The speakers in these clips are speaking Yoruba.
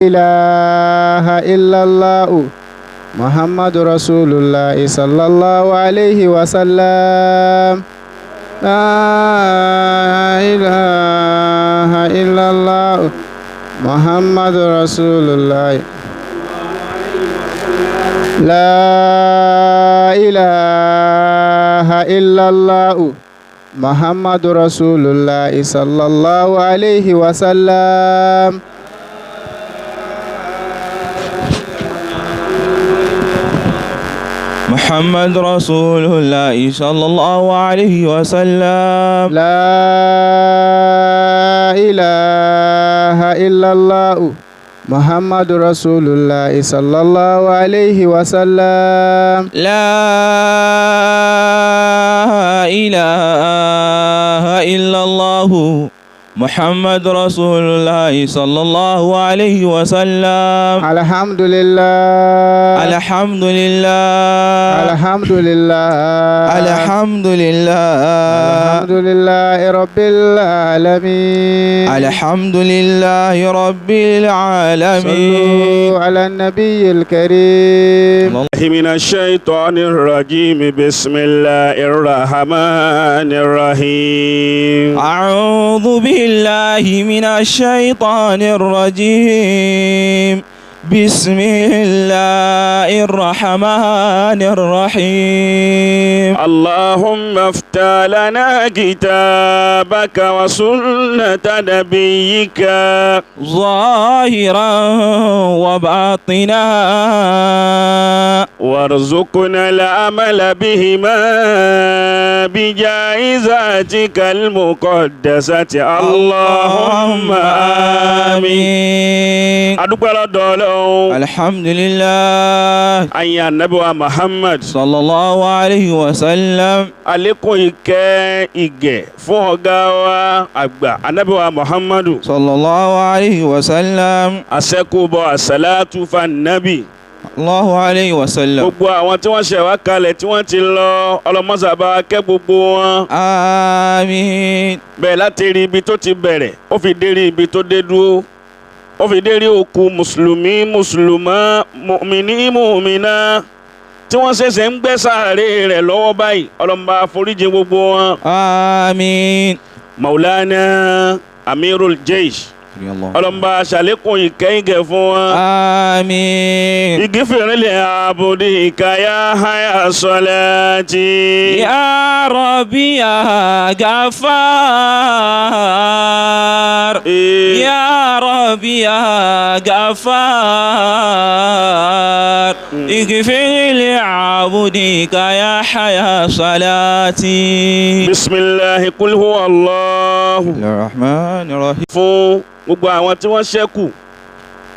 إله إلا الله محمد رسول الله صلى الله عليه وسلم. لا إله إلا الله محمد رسول الله. لا إله إلا الله محمد رسول الله صلى الله عليه وسلم. محمد رسول الله صلى الله عليه وسلم. لا إله إلا الله محمد رسول الله صلى الله عليه وسلم. لا إله إلا الله محمد رسول الله صلى الله عليه وسلم. الحمد لله. الحمد لله. الحمد لله. الحمد لله. الحمد لله رب العالمين. الحمد لله رب العالمين. صلوا على النبي الكريم. من الشيطان الرجيم. بسم الله الرحمن الرحيم. أعوذ بالله من الشيطان الرجيم. بسم الله الرحمن الرحيم. اللهم افتح لنا كتابك وسنة نبيك ظاهرا وباطنا، وارزقنا العمل بهما بجاه ذاتك المقدسة. اللهم آمين. Adúpẹ́ lọ́dọ̀ Ọlọ́run. Alhamdulillah. Àyìn Ànábì wa Muhammad sallallahu alayhi wa sallam. Àlékún ìkẹ́ ìgẹ̀ fún ọ̀gá wa àgbà Ànábì wa Muhammadu sallallahu alayhi wa sallam. Àṣẹ́kùbọ̀ àṣàlátù fún Nábì Allahu alayhi wa sallam. Gbogbo àwọn tí wọ́n ṣẹ̀ wá kalẹ̀ tí wọ́n ti lọ, ọlọ́mọ́sàbá kẹ́ gbogbo wọn. Àmín. Bẹ́ẹ̀ láti rí ibi tó ti bẹ̀rẹ̀, ó fi dé rí ibi tó dé dúró, ó fi dé rí òkú mùsùlùmí mùsùlùmá, mùmíní mùmíná tí wọ́n ṣẹ̀ṣẹ̀ ń gbẹ́ sàárè rẹ̀ lọ́wọ́ báyìí, ọlọ́mọba àforíjì gbogbo wọn. Àmín. Maulana Amirul Jaish, ọlọ́mọba ṣàlékún ìkẹ́yìnkẹ́ fún wọn. Àmín. Igi fìrìlẹ̀ àbòdì ìkàyà háyà sọlẹ́tì. Ya Rabbi ya Ghaffar. Ya Rabbi ya Ghaffar. Ighfir li abdika ya haya salati. Bismillahi qul huwa Allahu. Rahman Rahim. Fún gbogbo àwọn tí wọ́n ṣẹ́kù,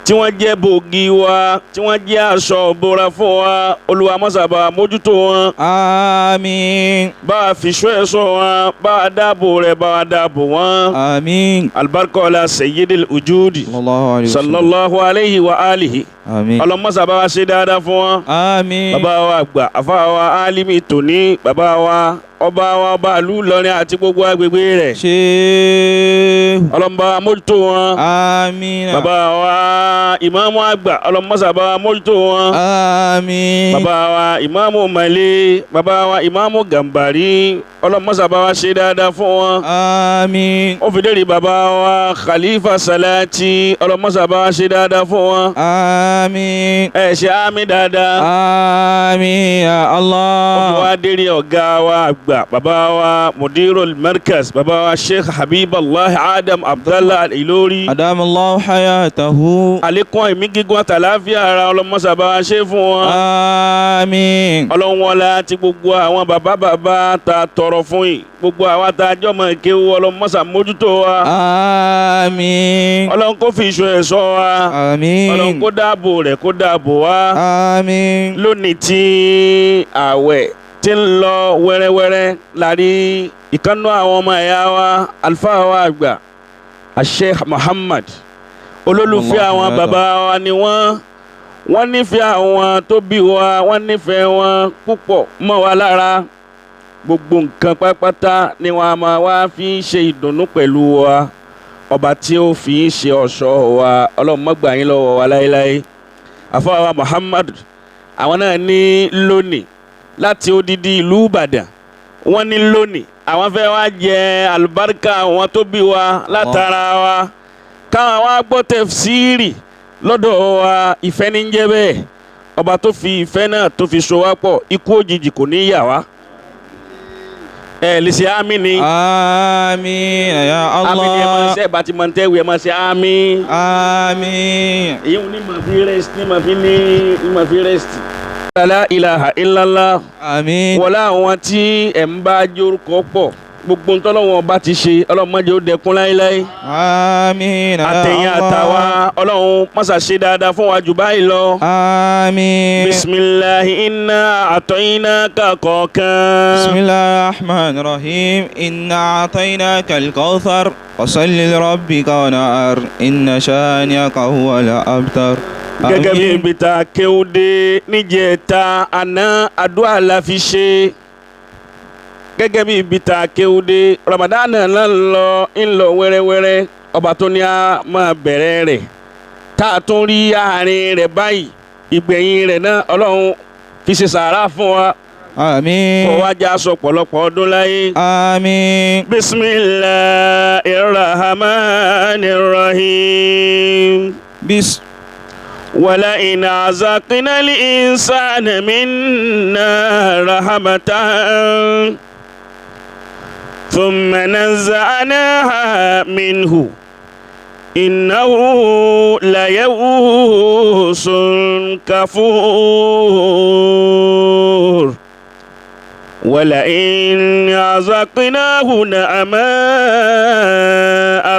tí wọ́n jẹ́ bògì wa, tí wọ́n jẹ́ aṣọ ìbora fún wa, Olúwa mọ́sàbà mójútó wọn. Àmín. Bá a fi ṣọ́ ẹ̀ṣọ́ wọn, bá a dáàbò rẹ̀, bá a dáàbò wọn. Àmín. Alibarikọ́lá Sayyidil Ujudi sallallahu alayhi wa alihi. Àmín. Ọlọ́mọ́sàbà wa ṣe dáadáa fún wọn. Àmín. Bàbá wa àgbà, àfa wa alimi tòní, bàbá wa ọba wa ọba ìlú Ìlọrin àti gbogbo agbègbè rẹ̀. Ṣéhù. Ọlọ́mọba mójútó wọn. Àmín. Bàbá wa ìmáàmù àgbà, ọlọ́mọsàbà mójútó wọn. Àmín. Bàbá wa ìmáàmù Màlẹ́, bàbá wa ìmáàmù Gàmbàrí, ọlọ́mọsàbà wa ṣe dáadáa fún wọn. Àmín. Ó fi dérí bàbá wa Khalifa Salati, ọlọ́mọsàbà wa ṣe dáadáa fún wọn. Àmín. Ẹ ṣe àmín dáadáa. Àmín ya Allah. Ó fi wá dérí ọ̀gá wa àgbà, bàbá wa Mudirul Markaz, bàbá wa Sheikh Habiballah Adam Abdallah Al-Ilori. Adam Allahu hayatahu. Àlékún ẹ̀mí gígùn àtàláfíà ara, ọlọ́mọsàbà wa ṣe fún wọn. Àmín. Ọlọ́run wọlá ti gbogbo àwọn bàbá bàbá ta tọrọ fún yìí, gbogbo àwa tá a jọmọ kéwú, ọlọ́mọsà mójútó wa. Àmín. Ọlọ́run kó fi ìṣọ́ ẹ̀ ṣọ́ wa. Àmín. Ọlọ́run kó dáàbò rẹ̀ kó dáàbò wa. Àmín. Lónìí tí ààwẹ̀ tí ń lọ wẹ́rẹ́wẹ́rẹ́ lárí ìkànnú àwọn ọmọ ẹ̀yà wa, àlùfáà wa àgbà Sheikh Muhammad, olólùfẹ́ àwọn bàbá wa ni wọ́n nífẹ̀ẹ́ àwọn tó bí wa, wọ́n nífẹ̀ẹ́ wọn púpọ̀ mọ́ wa lára. Gbogbo nǹkan pátápátá ni wọ́n á máa wá fi ṣe ìdùnnú pẹ̀lú wa. Ọba tí ó fi ń ṣe ọ̀ṣọ́ wa, Ọlọ́run má gbà yín lọ́wọ́ wa láéláé. Àfọwọ́ Muhammad, àwọn náà ní lónìí láti odidi ìlú Ìbàdàn, wọ́n ní lónìí àwọn fẹ́ wá jẹ àlùbáríkà àwọn tó bí wa látara wa, káwọn wá gbọ́ tẹ̀fsíìrì lọ́dọ̀ wa. Ìfẹ́ ní jẹ́ bẹ́ẹ̀. Ọba tó fi ìfẹ́ náà tó fi so wá pọ̀, ikú òjijì kò ní yà wá. Ẹ lè ṣe àmín ni. Àmín ya Allah. Àmín ni ẹ máa ṣe, bá ti máa ń tẹ́wé ẹ máa ṣe àmín. Àmín. Èyí ní màá fi rest, ní màá fi ní ní màá fi rest. La ilaha illallah. Àmín. Wọlé àwọn tí ẹ̀ ń bá jórúkọ pọ̀, gbogbo ntọ́lọ́wọ́n bá ti ṣe, Ọlọ́run má jẹ́ ó dẹkún láéláé. Àmín. Àtẹ̀yìn àtàwa, Ọlọ́run mọ́sà ṣe dáadáa fún wa jù báyìí lọ. Àmín. Bisimilahi inna a'tainaka kọ̀ọ̀kan. Bisimilahi rahman rahim inna a'tainaka al-kawthar fasalli li rabbika wanhar inna shani'aka huwal abtar. Gẹ́gẹ́ bí ibi tá a kéwúdé níjẹta àná, àdúrà la fi ṣe. Gẹ́gẹ́ bí ibi tá a kéwúdé, Ramadan náà ń lọ wẹ́rẹ́wẹ́rẹ́. Ọba tó ní a máa bẹ̀rẹ̀ rẹ̀, tá a tún rí àárín rẹ̀ báyìí, ìgbẹ̀yìn rẹ̀ náà Ọlọ́run fi ṣe sàárà fún wa. Àmín. Kó wá já sọ pọ̀lọpọ̀ ọdún láyé. Àmín. Bismillahirrahmanirrahim. Bis. ولئن أذقنا الإنسان منا رحمة ثم نزعناها منه إنه ليئوس كفور ولئن أذقناه نعماء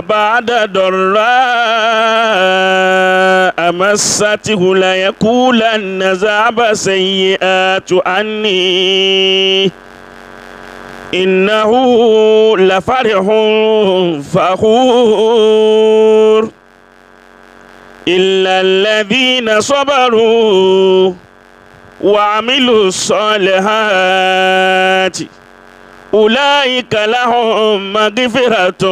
بعد ضراء مسته ليقولن ذهب سيئات عني إنه لفرح فخور إلا الذين صبروا وعملوا الصالحات أولئك لهم مغفرة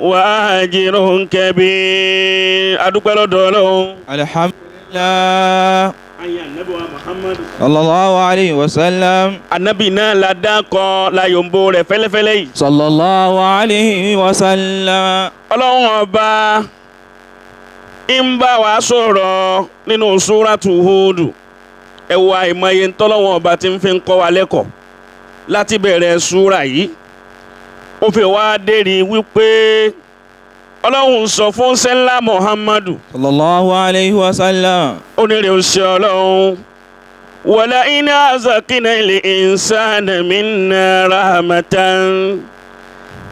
وأجر كبير. أدوكي lọ́dọ̀ Ọlọ́run. Alhamdulillah. Ayé Ànábì wa Muhammad. Sallallahu alayhi wa sallam. Ànábì náà la dákọ la yòǹbo rẹ̀ fẹ́lẹ́fẹ́lẹ́ yìí. Sallallahu alayhi wa sallam. Ọlọ́run ọba ń bá wa sọ̀rọ̀ nínú Súrátù Húdù. Ẹ wo àìmọye ntọ́lọ́wọ́n ọba tí ń fi ń kọ́ wa lẹ́kọ̀ọ́ láti bẹ̀rẹ̀ súra yìí. Ó fi wá dérí wípé Ọlọ́run sọ fún sẹ́ńlá Muhammadu. Sallallahu alayhi wa sallam. Ó ní rẹ̀ ó ṣe Ọlọ́run. Wala in azaqna al-insana minna rahmatan.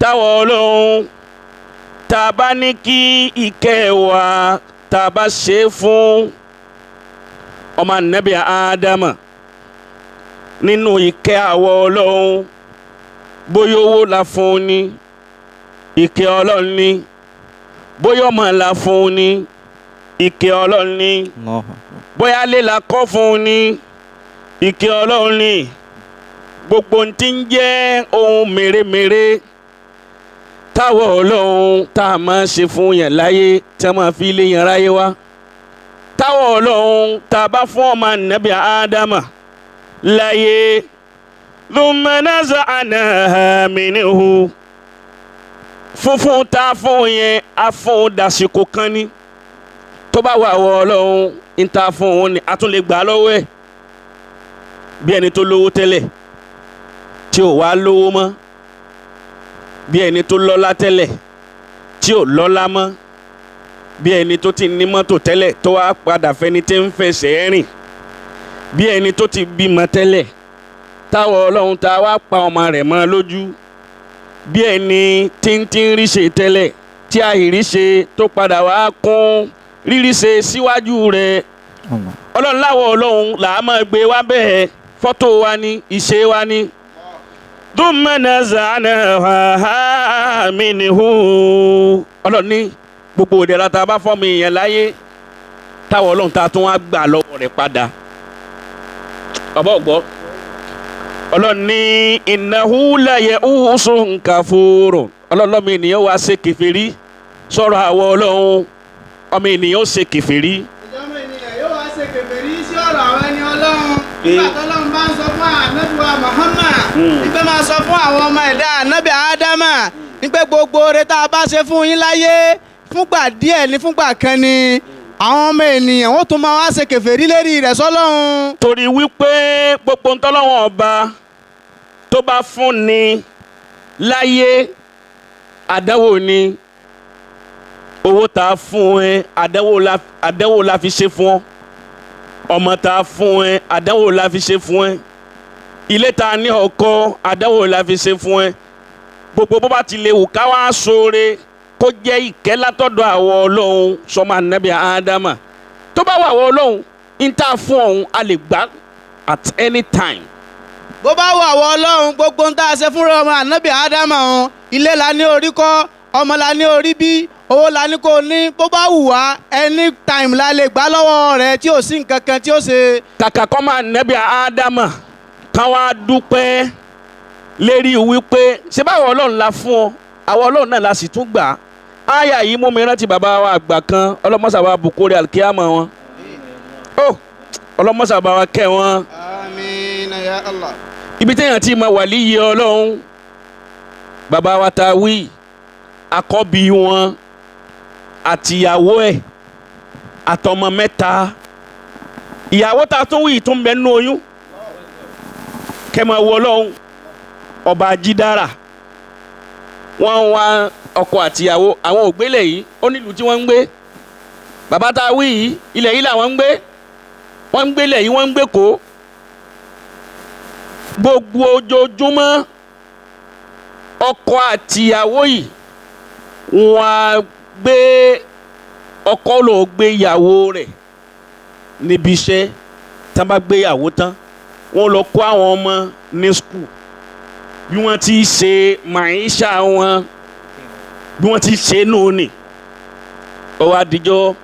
Táwọn Ọlọ́run tá a bá ní kí ìkẹ́ wa tá a bá ṣe é fún ọmọ Ànábì Ádámà nínú ìkẹ́ àwọ̀ Ọlọ́run, bóyá owó la fún un ní ìkẹ́ Ọlọ́run ní, bóyá ọmọ la fún un ní ìkẹ́ Ọlọ́run ní, bóyá lé la kọ́ fún un ní ìkẹ́ Ọlọ́run ní, gbogbo ohun tí ń jẹ́ ohun mèremère táwọ̀ Ọlọ́run tá a máa ṣe fún yẹn láyé tí a máa fi lé yẹn ráyé wá, táwọ̀ Ọlọ́run tá a bá fún ọmọ Ànábì Ádámà láyé, thumma naza'naha minhu, funfun tá a fún yẹn a fún dasìkò kan ní, tó bá wà wọ Ọlọ́run ń ta fún òun ni a tún lè gbà á lọ́wọ́ ẹ̀, bí ẹni tó lówó tẹ́lẹ̀ tí ò wá lówó mọ́, bí ẹni tó lọ́lá tẹ́lẹ̀ tí ò lọ́lá mọ́, bí ẹni tó ti ní mọ́tò tẹ́lẹ̀ tó wá padà fẹ́ni tí ń fẹsẹ̀ rìn, bí ẹni tó ti bímọ tẹ́lẹ̀ táwọn Ọlọ́run tá a wá pa ọmọ rẹ̀ mọ́ lójú, bí ẹni tí ń tí ń ríṣe tẹ́lẹ̀ tí àìríṣe tó padà wá kún ríríṣe síwájú rẹ̀. Ọlọ́run láwọ̀ Ọlọ́run là á máa gbé wá bẹ́ẹ̀, fọ́tò wa ní ìṣe wa ní. Thumma naza'naha minhu. Ọlọ́run ní gbogbo ìdẹ̀ra tá a bá fọ́ mi yẹn láyé táwọn Ọlọ́run tá a tún wá gbà lọ́wọ́ rẹ̀ padà. Ọba ọ̀gbọ́. Ọlọ́run ní innahu laya'usun kafurun. Ọlọ́run lọ́mọ ènìyàn wá ṣe kèfèrí. sọ̀rọ̀ àwọ̀ ọlọ́run ọmọ ènìyàn ó ṣe kèfèrí. Ìjọba ènìyàn yóò wá ṣe kèfèrí sí ọ̀rọ̀ àwọn ẹni ọlọ́run. Nígbà tọ́lọ́run bá ń sọ fún ànábì wa Muhammad, nígbà máa sọ fún àwọn ọmọ ẹ̀dá ànábì Ádámà, nígbà gbogbo oore tá a bá ṣe fún yín láyé fúngbà díẹ̀ ní fúngbà kan ni àwọn ọmọ ènìyàn wọ́n tún máa wá ṣe kèfèrí lérí rẹ̀ sọ́lọ́run. Torí wípé gbogbo ntọ́lọ́wọ́n ọba tó bá fún ni láyé àdánwò ni owó tá a fún ẹ àdánwò la fi ṣe fún ọ, ọmọ tá a fún ẹ àdánwò la fi ṣe fún ẹ, ilé tá a ní ọkọ àdánwò la fi ṣe fún ẹ. Gbogbo bó bá ti lè wù ká wá ṣoore kó jẹ́ ìkẹ́ látọ̀dọ̀ àwọn ọlọ́run sọmọ ànábì Ádámà tó bá wà wọ ọlọ́run ń tà fún ọ̀hún a lè gbà at any time. Bó bá wà wọ ọlọ́run gbogbo ń tá a ṣe fúnra ọmọ ànábì Ádámà ọ̀hún, ilé la ní orí kọ́, ọmọ la ní orí bí, owó la ní kò ní, bó bá wù wá anytime la lè gbà lọ́wọ́ rẹ̀ tí ò sí nǹkan kan tí ó ṣe. Kàkà kọ́ máa nẹ́bí Ádámà ká wá dúpẹ́ lérí wípé ṣé báwo ọlọ́run la fún ọ, àwọn ọlọ́run náà la sì tún gbà á. Àyà yìí mú mi rántí bàbá wa àgbà kan, ọlọ́mọ́sàbá bukore alikiyama wọn, ó ọlọ́mọ́sàbá wa kẹ́ wọn. Àmín ya Allah. Ibi téèyàn ti máa wà líyìí ọlọ́run, bàbá wa ta wí àkọ́bí wọn àtìyàwó ẹ̀ àtọmọ mẹ́ta, ìyàwó ta tún wí tún bẹ nínú oyún. Kẹ́ máa wo ọlọ́run ọba ajídára, wọ́n ń wá ọkọ àtìyàwó, àwọn ògbélé yìí ó nílùú tí wọ́n ń gbé. Bàbá ta wí yìí ilẹ̀ yìí làwọn ń gbé, wọ́n ń gbélé yìí, wọ́n ń gbé kó. Gbogbo ojoojúmọ́ ọkọ àtìyàwó yìí wọ́n á gbé ọkọ ló gbé ìyàwó rẹ̀ níbi iṣẹ́. Tá bá gbé ìyàwó tán wọ́n lọ kó àwọn ọmọ ní skul, bí wọ́n ti ṣe màáṣá wọn, bí wọ́n ti ṣe nù ní. Ọwọ́ adijọ́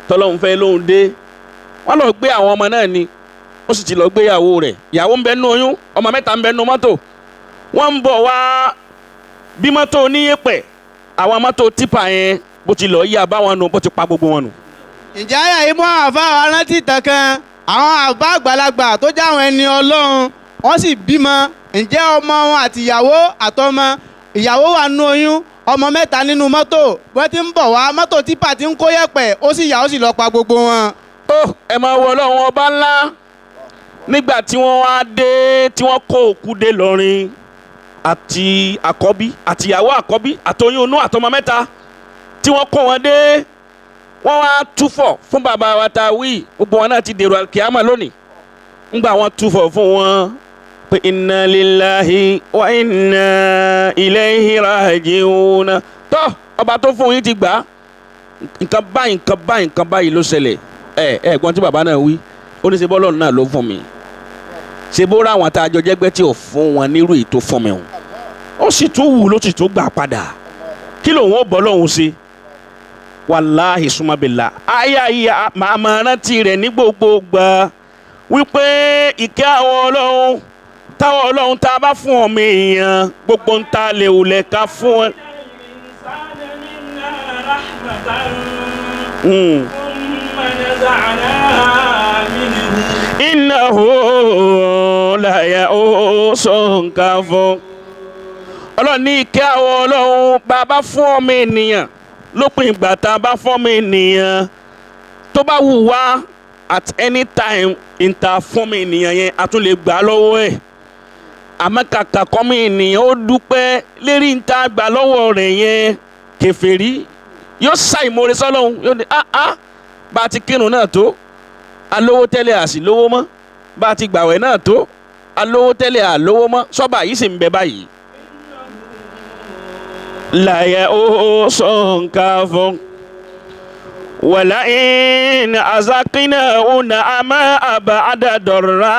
tọ́lọ́hún fẹ́ lóhun dé, wọ́n lọ gbé àwọn ọmọ náà ni, ó sì ti lọ gbé ìyàwó rẹ̀. Ìyàwó ń bẹ nínú oyún, ọmọ mẹ́ta ń bẹ nínú mọ́tò. Wọ́n ń bọ̀ wá bí mọ́tò oníyẹ̀pẹ̀, àwọn mọ́tò tipa yẹn bó ti lọ yí abáwọn nù, bó ti pa gbogbo wọn nù. Ǹjẹ́ àyà yìí mú àwọn àfa wa rántí ìtàn kan, àwọn àbá àgbàlagbà tó jẹ́ àwọn ẹni ọlọ́run, wọ́n sì bímọ. Ǹjẹ́ ọmọ wọn àti ìyàwó àtọmọ, ìyàwó wà nínú oyún, ọmọ mẹ́ta nínú mọ́tò, wọ́n ti ń bọ̀ wá mọ́tò tipa ti ń kó yẹ̀pẹ̀, ó sì yà ó sì lọ pa gbogbo wọn. Ó ẹ máa wọ ọlọ́run ọba ńlá. Nígbà tí wọ́n wá dé tí wọ́n kó òkú dé lọ́rin, àti àkọ́bí àti ìyàwó àkọ́bí àtoyún inú àtọmọ mẹ́ta tí wọ́n kó wọn dé, wọ́n wá túfọ̀ fún bàbá wa ta wí, gbogbo wọn náà ti dèrò àkíyàmà lónìí. Ńgbà wọ́n túfọ̀ fún wọn pé inna lillahi wa inna ilayhi raji'un. Tọ́ ọba tó fún yín ti gbà á, nǹkan báyìí nǹkan báyìí nǹkan báyìí ló ṣẹlẹ̀. Ẹ ẹ gbọ́n tí bàbá náà wí, ó ní ṣe bọ́lọ́run náà ló fún mi, ṣe bó ra àwọn tá a jọ jẹ́gbẹ́ tí ò fún wọn nírú èyí tó fún mi o, ó sì tún wù ló sì tún gbà padà, kí lòun ó bọ́ lọ́hùn sí. Wàláhì súnmọ́bìlà àyà yìí màá máa rántí rẹ̀ ní gbogbo gbà wípé ìkẹ́ àwọn ọlọ́run táwọn ọlọ́run tá a bá fún ọmọ èèyàn gbogbo ń ta lè wulẹ̀ ká fún ẹ. Innahu la ya'usun kafur. Ọlọ́run ní ìkẹ́ àwọn ọlọ́run bàbá fún ọmọ ènìyàn lópin ìgbà tá a bá fún ọmọ ènìyàn tó bá wù wá at any time ìta fún ọmọ ènìyàn yẹn a tún lè gbà á lọ́wọ́ ẹ̀. Àmọ́ kàkà kọ́mọ ènìyàn ó dúpẹ́ lérí ìta gbà lọ́wọ́ rẹ̀ yẹn, kèfèrí yóò ṣàìmoore sọ́lọ́hún, yóò ní ah bá a ti kírun náà tó, alówó tẹ́lẹ̀ àsì lówó mọ́, bá a ti gbàwẹ̀ náà tó, alówó tẹ́lẹ̀ àlówó mọ́, sọ́ba yìí sì ń bẹ báyìí. Láyé ó sọ̀nká fún wàlá in azakina una àmà àbá àdàdọ̀rà.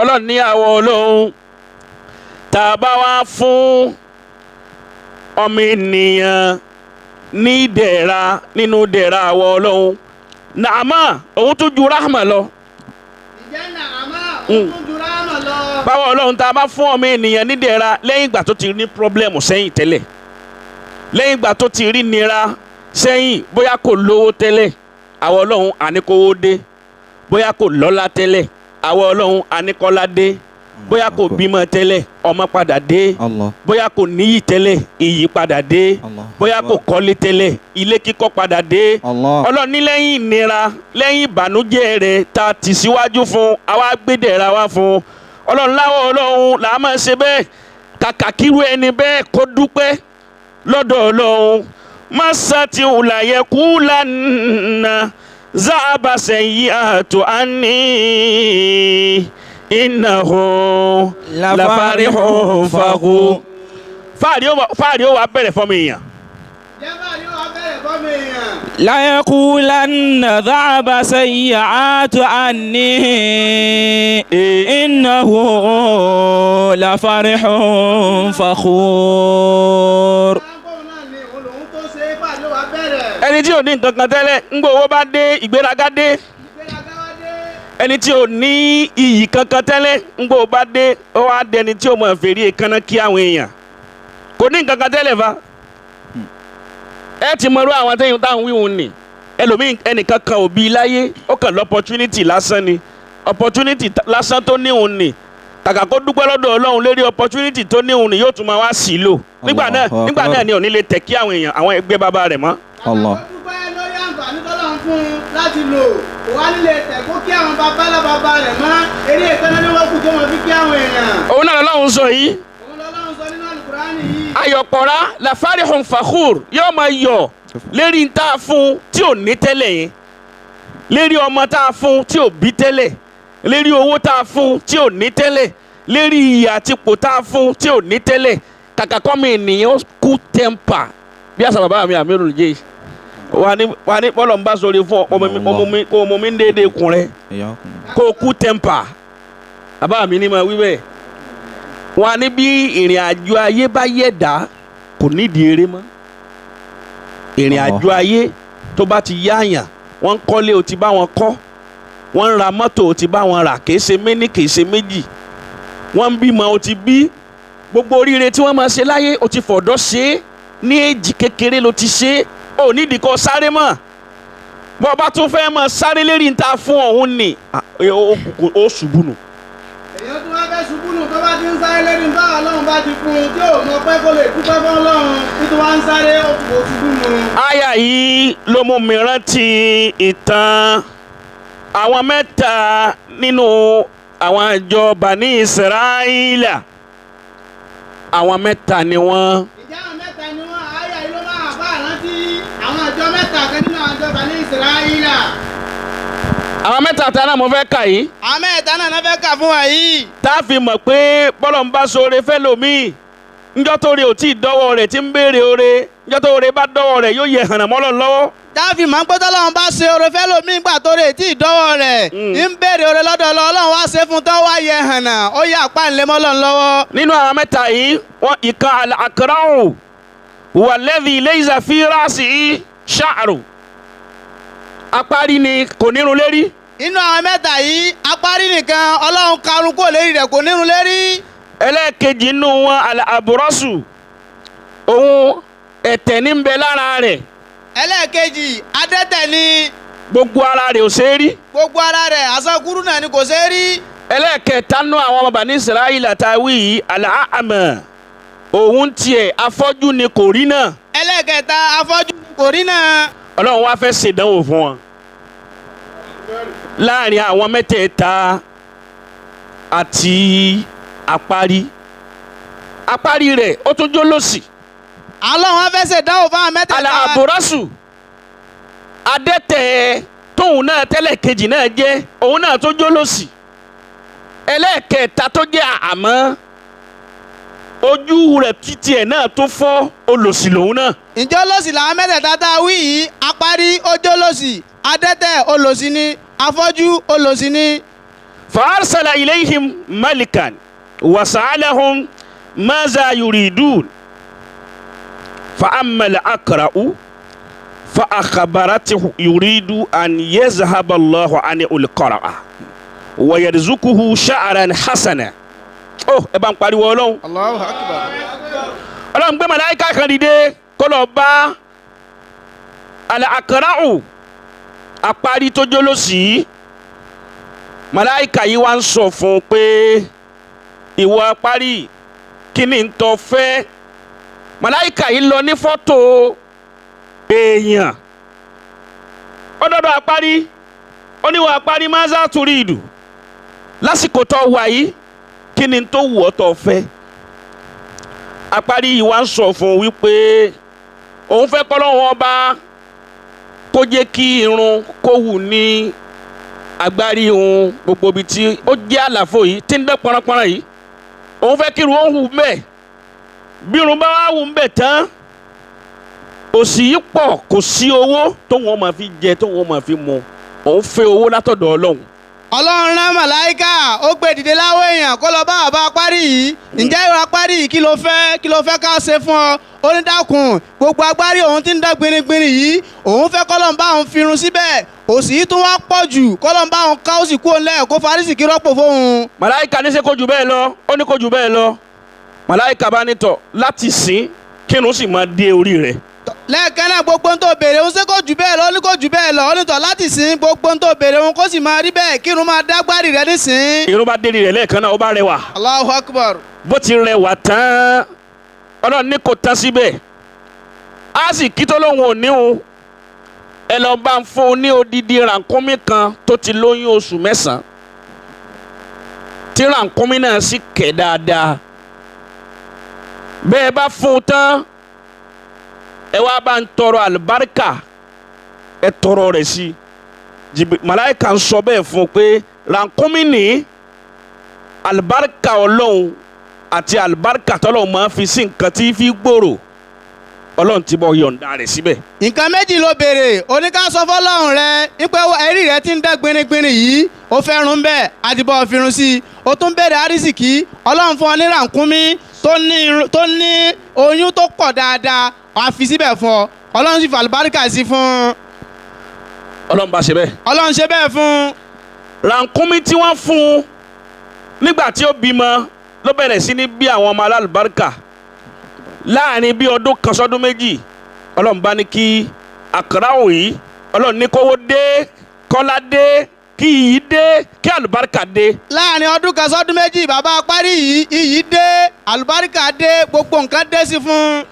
Ọlọ́run ní àwọn olóhùn tá a bá wá fún ọmọ ènìyàn ní ìdẹ̀ra nínú ìdẹ̀ra àwọn ọlọ́run, nàámà òun tún ju rahma lọ. Ǹjẹ́ nàámà òun tún ju rahma lọ. Báwo ọlọ́run tá a bá fún ọmọ ènìyàn nídẹ̀ra lẹ́yìn ìgbà tó ti ní pírọ́blẹ́mù sẹ́yìn tẹ́lẹ̀, Lẹ́yìn ìgbà tó ti rí nira sẹ́yìn, bóyá kò lówó tẹ́lẹ̀, àwọn Ọlọ́run àníkówó dé. Bóyá kò lọ́lá tẹ́lẹ̀, àwọn Ọlọ́run àníkọ́lá dé. Bóyá kò bímọ tẹ́lẹ̀, ọmọ padà dé. Allah. Bóyá kò níyì tẹ́lẹ̀, iyì padà dé. Allah. Bóyá kò kọ́lé tẹ́lẹ̀, ilé kíkọ́ padà dé. Allah. Ọlọ́run ní lẹ́yìn ìnira, lẹ́yìn ìbànújẹ́ rẹ̀ tá a tì síwájú fún, àwa gbẹ́dẹ̀ra wá fún. Ọlọ́run láwọ̀ Ọlọ́run là á máa ṣe bẹ́ẹ̀. Kàkà kírú ẹni bẹ́ẹ̀ kó dúpẹ́ lọ́dọ̀ Ọlọ́run. Masati wùlàyẹ kú lánàá záàbàṣẹ yìí àtò àní ìnáwó lafarihun fahu. Fáàrí ó wà bẹ̀rẹ̀ fọmọ èèyàn. Jẹ́fà ni wọ́n bẹ̀rẹ̀ fọ́mọ èèyàn. ليقولن ذهب سيئات عني إنه لفرح فخور. Sáńkóun náà ni òun lòun tó ṣe é, fà ló wà bẹ̀rẹ̀. Ẹni tí ò ní nǹkan kan tẹ́lẹ̀, ń gbọ́ owó bá dé, ìgbéraga dé. Ìgbéraga wá dé. Ẹni tí ò ní iyì kankan tẹ́lẹ̀, ń gbọ́ owó bá dé, ó wá dẹni tí ò mọ̀ fèrè èékánná kí àwọn èèyàn. Kò ní nǹkan kan tẹ́lẹ̀ fa. Ẹ ti mọ̀rú àwọn tẹ́yìn táwọn wíwùn nì. Ẹlòmíì ẹnìkan kan ò bí láyé, ó kàn lọ́pọ̀tunity lásán ni. Opportunity lásán tó níhun nì. Kàkà kó dúpẹ́ lọ́dọ̀ Ọlọ́run lérí opportunity tó níhun nì, yóò tún máa wá sí lò. Nígbà náà, Allahu nígbà Akbar. náà ni ò ní lè tẹ̀ kí àwọn èèyàn, àwọn ẹgbẹ́ bàbá rẹ̀ mọ́. Allah. Kàkà kó dúpẹ́ lórí àǹfààní tọ́lọ́run fún un láti lò. Kò wá nílé tẹ̀ kó kí àwọn babalábàbá rẹ̀ mọ́. Eré ìkànnì ni wọ́n kù tó wọn fi kí àwọn èèyàn. Òun náà lọ́lọ́run sọ yìí. Òun lọ́lọ́run sọ nínú Àlùkùránì yìí. Ayọ̀pọ̀ra lafarihun fakhur, yóò máa yọ̀ lérí ń tá a fún tí ò ní tẹ́lẹ̀ yẹn, lérí ọmọ tá a fún tí ò bí tẹ́lẹ̀, lérí owó tá a fún tí ò ní tẹ́lẹ̀, lérí iyì àti ipò tá a fún tí ò ní tẹ́lẹ̀. Kàkà kọ́ mi ènìyàn ó kú tẹ́ḿpà bí àṣà bàbá mi àmì jẹ́ wà ní bọ́lọ̀ ń bá sọ̀rọ̀ fún ọmọ mi, ọmọ mi kó ọmọ mi ń déédéé kun rẹ kó o kú tẹ́ḿpà. Bàbá mi ní ma wí bẹ́ẹ̀. Wà ní bí ìrìn àjò ayé bá yẹ̀ dá, kò nídìí eré mọ́. Ìrìn àjò ayé tó bá ti yáàyàn, wọ́n ń kọ́lé o ti bá wọn kọ́, wọ́n ń ra mọ́tò o ti bá wọn rà, kìí ṣe méní kìí ṣe méjì, wọ́n ń bímọ o ti bí, gbogbo oríire tí wọ́n máa ṣe láyé o ti fọ̀dọ́ ṣe é, ní èjì kékeré ló ti ṣe é, ò nídìí kó sáré mọ́. Bọ́ ọ bá tún fẹ́ mọ́ sáré lérí níta fún ọ̀hún ni ó ṣubú nù. Èèyàn tún wá fẹ́ ṣubú nù tó bá ti ń sáré lẹ́nu bá Ọlọ́run bá ti fún un tí ò mọ̀ pé kó lè dúpẹ́ fún Ọlọ́run, títí wá ń sáré ó ṣubú nù. Àyà yìí ló mú mi rántí ìtàn àwọn mẹ́ta nínú àwọn àjọ Bani Israẹla. Àwọn mẹ́ta ni wọ́n. Ìjà àwọn mẹ́ta ni wọ́n. Àyà yìí ló máa bá rántí àwọn àjọ mẹ́ta kan nínú àwọn àjọ Bani Israẹla. Àwọn mẹ́ta tá náà mo fẹ́ kà yìí. Àwọn mẹ́ta náà náà fẹ́ kà fún wa yìí. Tá a fi mọ̀ pé bọ́lọ̀ ń bá ṣoore fẹ́ lòmíì, njọ́ tó re ò tí ì dọ́wọ́ rẹ̀ tí ń béèrè oore, njọ́ tó re bá dọ́wọ́ rẹ̀ yóò yẹ hànà mọ́lọ̀ lọ́wọ́. Táàfì máa ń pẹ́ tọ́lọ́run bá ṣe oore fẹ́ lómi ìgbà tó rè tí ìdọ́wọ́ rẹ̀ ń béèrè oore lọ́dọ̀ Ọlọ́run wá ṣe fún tán wá yẹ hànà ó yẹ àpá ńlẹ́mọ́lọ́run lọ́wọ́. Nínú àwọn mẹ́ta yìí, wọ́n ìkan al-aqra'u walladhi laysa fi ra'sihi sha'ru. Apárí ni, kò nírun lérí. Inú àwọn mẹ́ta yìí, apárí nìkan Ọlọ́run karùn kò lérí rẹ̀, kò nírun lérí. Ẹlẹ́ẹ̀kejì nínú wọn al-abrasu, òun ẹ̀tẹ̀ ní ń bẹ lára rẹ̀. Ẹlẹ́ẹ̀kejì adẹ́tẹ̀ ni. Gbogbo ara rẹ̀ ò ṣeé rí. Gbogbo ara rẹ̀ aṣọ kúrú náà ni, kò ṣeé rí. Ẹlẹ́ẹ̀kẹta nínú àwọn ọmọ Bani Israila tá a wí yìí, al-a'ma, òun tiẹ̀ afọ́jú ni, kò rí náà. Ẹlẹ́ẹ̀kẹta afọ́jú, kò rí náà. Ọlọ́run wá fẹ́ ṣèdánwò fún wọn láàrin àwọn mẹ́tẹ̀ẹ̀ta àti apárí. Apárí rẹ̀ ó tún jó lòsì. Ọlọ́run wá fẹ́ ṣèdánwò fún àwọn mẹ́tẹ̀ẹ̀ta. Al-abrasu, adẹ́tẹ̀ tóun náà tẹ́lẹ̀ kejì náà jẹ́, òun náà tó jó lòsì. Ẹlẹ́ẹ̀kẹta tó jẹ́ àmọ́ ojú rẹ̀ títí ẹ̀ náà tó fọ́, olòṣì lòun náà. Ǹjẹ́ olóṣì làwọn mẹ́tẹ̀ẹ̀ta tá a wí yìí? Apárí ojó lòṣì, adẹ́tẹ̀ olòṣì ni, afọ́jú olòṣì ni. فأرسل إليهم ملكا وسألهم ماذا يريدون، فأما الأقرأ فأخبرته يريد أن يذهب الله عنه القرع ويرزقه شعرا حسنا. Oh, ẹ bá ń pariwo Ọlọ́run. Allahu Akbar. Ọlọ́run gbé màláíkà kan dìde. kó lọ bá al-Aqra'u apárí tó jólósì. Màláìka yìí wá ń sọ fún un pé ìwọ apárí, kí ni ń tọ́ fẹ́? Màláìka yìí lọ ní fọ́tò èèyàn. Ó dọ́dọ̀ apárí, ó ní wọ apárí, maza turidu, lásìkò tó wà yìí, kí ni tó wù ọ́ tó fẹ́? Apárí yìí wá ń sọ fún un wípé òun fẹ́ kọ́ lọ́wọ́ ọba kó jẹ́ kí irun kó wù ní agbárí òun, gbogbo ibi tí ó jẹ́ àlàfo yìí tí ń dẹ́ pọnrọpọnrọ yìí, òun fẹ́ kí irun ó wù mbẹ́. Bí irun bá wà wù mbẹ́ tán, òṣì yìí pọ̀, kò sí owó tóun ó máa fi jẹ, tóun ó máa fi mu, òun fẹ́ owó látọ̀dọ̀ Ọlọ́run. Ọlọ́run rán màláìka, ó gbé dìde láwọ èèyàn kó lọ bá bàbá apárí yìí. Ǹjẹ́ ìwà apárí yìí, kí ló fẹ́, kí ló fẹ́ ká ṣe fún ọ? Ó ní dákun, gbogbo agbárí òun tí ń dán gbinringbinrin yìí, òun fẹ́ kọ́lọ́n bá òun firun síbẹ̀, òsì yìí tún wá pọ̀ jù, kọ́lọ́n bá òun ká òsì kúrò ńlẹ̀, kó farísì kí rọ́pò fóun. Màláìka ní ṣe kó jù bẹ́ẹ̀ lọ? Ó ní kó jù bẹ́ẹ̀ lọ. Màláìka bá ní tọ̀ láti sìn kírun sì máa dé orí rẹ̀. Lẹ́ẹ̀kan náà, gbogbo ń tó béèrè òun, ṣé kò jù bẹ́ẹ̀ lọ? Ó ní kò jù bẹ́ẹ̀ lọ. Ó ní tọ̀ láti sìn, gbogbo ń tó béèrè òun, kó sì máa rí bẹ́ẹ̀, kírun máa dágbárí rẹ̀ nísìn. Irun bá dérí rẹ̀ lẹ́ẹ̀kan náà, ó bá rẹwà. Allahu Akbar. Bó ti rẹwà tán, Ọlọ́run ní kò tán síbẹ̀, á sì kí tó lóun ò ní òun, ẹ lọ bá ń fún un ní odidi rànkúnmí kan tó ti lóyún oṣù 9, tí rànkúnmí náà sì kẹ̀ dáadáa. Bẹ́ẹ̀ bá fún un tán, ẹ wá bá ń tọrọ àlùbáríkà, ẹ tọrọ rẹ̀ sí i. Màláìka ń sọ bẹ́ẹ̀ fún un pé rànkúnmí ní àlùbáríkà Ọlọ́run àti àlùbáríkà tọ́lọ́run máa fi sí nǹkan tí fi gbòòrò, Ọlọ́run ti bọ̀ yọ̀ǹda rẹ̀ síbẹ̀. Nǹkan méjì ló béèrè, oníkàsọ fọlọ́run rẹ nípa ẹ̀rí rẹ tí ń dán gbinringbinrin yìí, ó fẹ́ run bẹ́ẹ̀, àdìbò fírun sí i. Ó tún béèrè àrísìkí, Ọlọ́run fún ọ ní rànkúnmí tó ní oyún tó pọ̀ dáadáa, wàá fi síbẹ̀ fún ọ, Ọlọ́run sì fàlùbáríkà sí fún un. Ọlọ́run bá ṣe bẹ́ẹ̀. Ọlọ́run ṣe bẹ́ẹ̀ fún un. Rànkúnmí tí wọ́n fún un nígbà tí ó bímọ ló bẹ̀rẹ̀ sí ní bí àwọn ọmọ alálùbáríkà. Láàrin bí ọdún kan sọ́dún méjì, Ọlọ́run bá ní kí àkàràwọ̀ yìí, Ọlọ́run ní kówó dé, kọ́lá dé, kí iyì dé, kí àlùbáríkà dé. Láàrin ọdún kan sọ́dún méjì, bàbá apárí yìí, iyì dé, àlùbáríkà dé, gbogbo nǹkan dé sí fún un.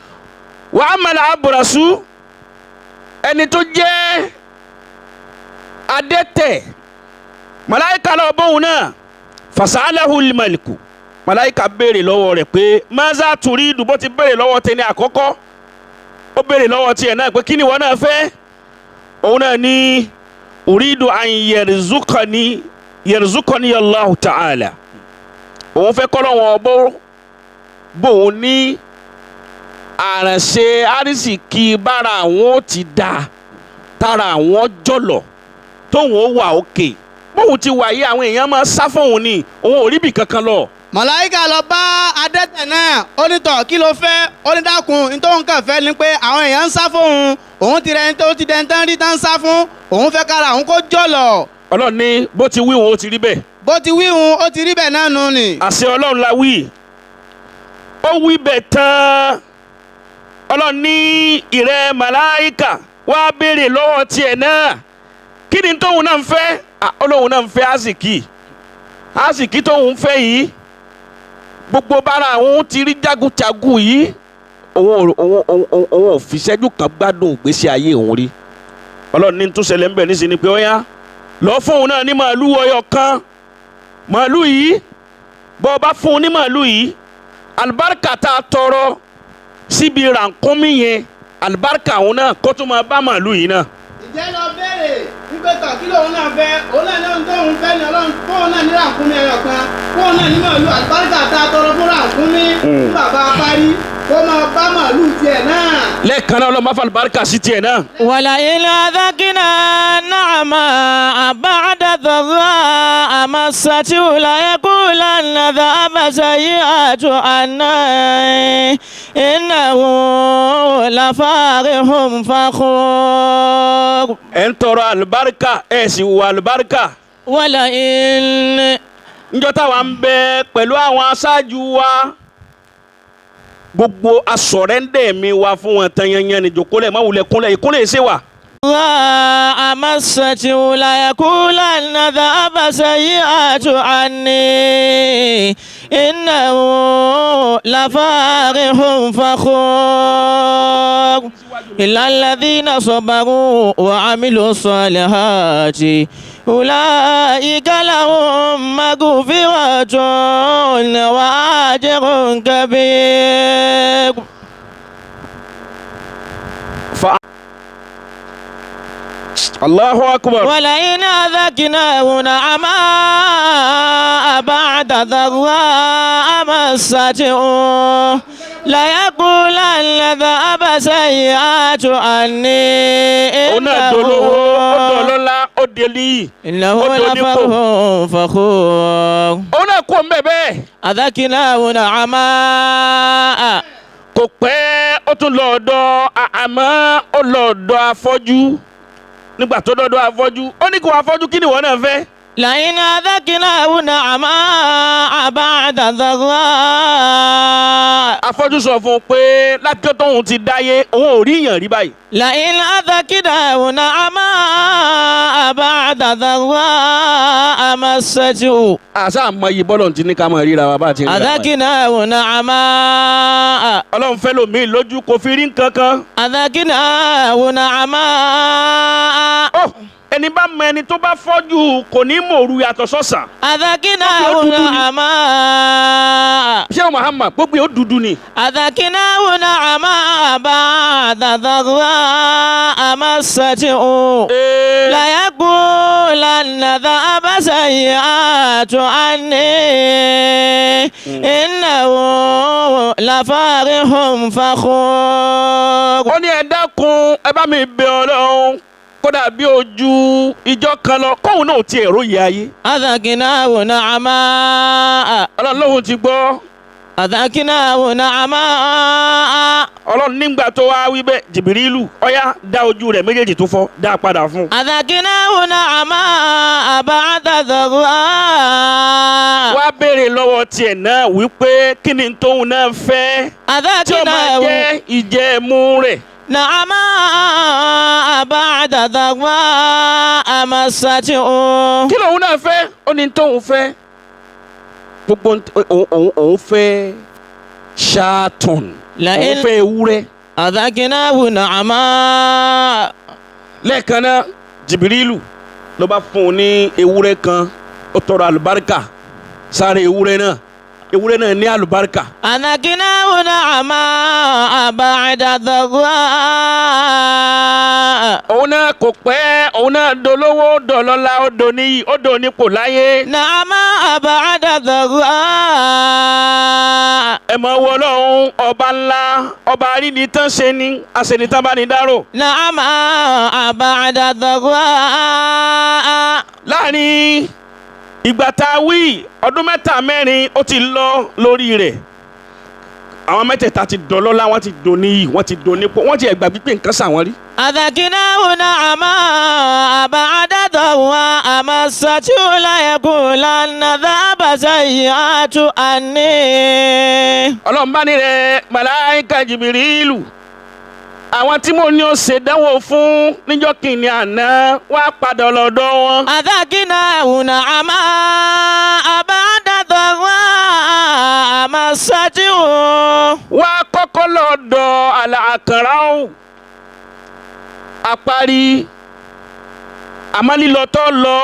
Wàá mọ̀lá abùràsù, ẹni tó jẹ́ adẹ́tẹ̀, màláìka lọ bóun náà, fasalahu limaliku, màláìka béèrè lọ́wọ́ rẹ̀ pé maza turidu. Bó ti béèrè lọ́wọ́ tẹni àkọ́kọ́, ó béèrè lọ́wọ́ tiẹ̀ náà pé kí ni ìwọ náà fẹ́? Òun náà ní uridu an yerzukani yerzukani Allahu ta'ala, òun fẹ́ kọ́ lọ́wọ́ bó bóun ní àrànṣe àrísìkí bára àwọn ó ti dà, tára àwọn jọ̀lọ̀, tóun ó wà òkè. Bóun ti wà yí, àwọn èèyàn máa sá fóun ni, òun ò ríbi kankan lọ. Màláíkà lọ bá adẹ́tẹ̀ náà, ó ní tọ̀, kí ló fẹ́? Ó ní dákun, ní tóun kàn fẹ́ ni pé àwọn èèyàn ń sá fóun, òun ti rẹni tó ti dẹni tán rí tán ń sá fún, òun fẹ́ kára òun kó jọ̀lọ̀. Ọlọ́run ní bó ti wí òun, ó ti rí bẹ́ẹ̀. Bó ti wí òun, ó ti rí bẹ́ẹ̀ náà nù ni. Àṣẹ Ọlọ́run la wí, ó wí bẹ́ẹ̀ tán, Ọlọ́run ní ìrẹ́ màláíkà, wá béèrè lọ́wọ́ tiẹ̀ náà, kí ni tóun náà ń fẹ́? Ọlọ́run náà ń fẹ́ àsìkí. Àsìkí tóun ń fẹ́ yìí, gbogbo bára àwọn ti rí jágújagú yìí, òun ò fi ṣẹ́jú kan gbádùn ìgbésí ayé òun rí. Ọlọ́run ní tún ṣẹlẹ̀ ń bẹ̀ nísìnyí pé ó yá, lọ fún òun náà ní màálù ọyọ kan. Màálù yìí, bọ́ ọ bá fún un ní màálù yìí, àlùbáríkà tá a tọrọ síbi rànkúnmí yẹn, àlùbáríkà òun náà kó tún máa bá màálù yìí náà. Ìjẹ́ lọ béèrè wípé tọ̀, kí lòun náà fẹ́? Òun náà ní ohun tóun fẹ́ ni Ọlọ́run fóun náà ní rànkúnmí ẹyọ kan, fóun náà ní màálù. Àlùbáríkà tá a tọrọ fún rànkúnmí fún bàbá apárí, kó máa bá màálù tiẹ̀ náà. Lẹ́ẹ̀kan náà, Ọlọ́run bá fa àlùbáríkà sí tiẹ̀ náà. ولئن أذقنا نعماء بعد ضراء مسته ليقولن ذهب سيئات عنا إنه لفرح فخور. Ẹ̀ ń tọrọ àlùbáríkà, ẹ̀ sì wọ àlùbáríkà. ولئن Njọ́ táwa ń bẹ pẹ̀lú àwọn aṣáájú wa, Gbogbo asọ̀rẹ́ndẹ̀ mi wá fún wọn tán yanyan ni jòkólẹ̀ má wulẹ̀ kúnlẹ̀ ìkúnlẹ̀ ṣe wà. مسته ليقولن ذهب سيئات عني إنه لفارح فخور إلا الذين صبروا وعملوا الصالحات أولئك لهم مغفرة وأجر كبير. Allahu akbar. ولئن أذقناه نعماء بعد ضراء مسته ليقولن ذهب سيئات عني Òun náà dolówó, ó dọlọ́lá, ó délí. إنه ó donípò. لفرح فخور. Òun náà kú ọmọ ẹ bẹ́ẹ̀. أذقناه نعماء Kò pẹ́ ó tún lọ ọ̀dọ̀ àmọ́ ó lọ ọ̀dọ̀ afọ́jú. Nígbà tó dọ́dọ̀ afọ́jú, ó ní kó afọ́jú kí ni ìwọ náà fẹ́. لئن أذقناه نعماء بعد ضراء Afọ́jú sọ fún un pé látijọ́ tóun ti dáyé òun ò rí èèyàn rí báyìí. لئن أذقناه نعماء بعد ضراء مسته Àṣà àmọ́ iye bọ́lọ̀ ti ní ká máa ríra wa bá a ti ríra wa. أذقناه نعماء Ọlọ́run fẹ́ lòmíì lójú kò fi rí nǹkan kan. أذقناه نعماء Ó ẹni bá mọ ẹni tó bá fọ́jú kò ní mòru yàtọ̀ sọ́sàn. أذقناه نعماء Ṣé Muhammad gbogbo yóò dúdú ni. أذقناه نعماء بعد ضراء مسته Ee, ليقولن ذهب سيئات عني إنه لفارح فخور. Ó ní ẹ dákun ẹ bá mi bẹ̀ Ọlọ́run kódà bí ojú ìjọ kan lọ kóun náà ti èrò yẹ ayé. أذقناه نعماء Ọlọ́run lóhun ti gbọ́. أذقناه نعماء Ọlọ́run nígbà tó wá wí bẹ́ẹ̀ Jìbìrìlù ọ̀yá dá ojú rẹ̀ méjèèjì tó fọ́ dá a padà fún un. أذقناه نعماء بعد ضراء Wá béèrè lọ́wọ́ tiẹ̀ náà wípé kí ni tóun náà fẹ́ tí ó máa أذقناه jẹ́ ìjẹ́mú rẹ̀. نعماء بعد ضراء مسته Kí lòun náà fẹ́? Ó ní tóun fẹ́ gbogbo òun fẹ́ ṣáàtùn, òun fẹ́ ewúrẹ́. أذقناه نعماء Lẹ́ẹ̀kan náà Jìbìrìlù ló bá fún un ní ewúrẹ́ kan, ó tọrọ àlùbáríkà sáré ewúrẹ́ náà, ewúrẹ́ náà ní àlùbáríkà. أذقناه نعماء بعد ضراء Òun náà kò pẹ́ òun náà dolówó dọ̀lọ́lá, ó doníyì, ó donípò láyé. نعماء بعد ضراء Ẹ mọ̀ wọ Ọlọ́run ọba ńlá, ọba arínitán ṣe ni aṣenitán bá ní dárò. نعماء بعد ضراء Láàrin ìgbà tá a wí ọdún mẹ́ta mẹ́rin ó ti lọ lórí rẹ̀, àwọn mẹ́tẹ̀ẹ̀ta ti dọlọ́lá, wọ́n ti doníyì, wọ́n ti donípò, wọ́n ti ẹ̀gbà gbígbé nǹkan sàwọn rí. أذقناه نعماء بعد ضراء مسته ليقولن ذهب سيئات عني Ọlọ́run bá ní rẹ̀ màláíkà Jìbìrìlù, àwọn tí mo ní ó ṣèdánwò fún níjọ́ kìíní àná wá padà lọ́dọ̀ wọn. أذقناه نعماء بعد ضراء مسته Wá kọ́kọ́ lọ́dọ̀ àlàkàrà ọ̀hún àparí, àmọ́ lílọ tó lọ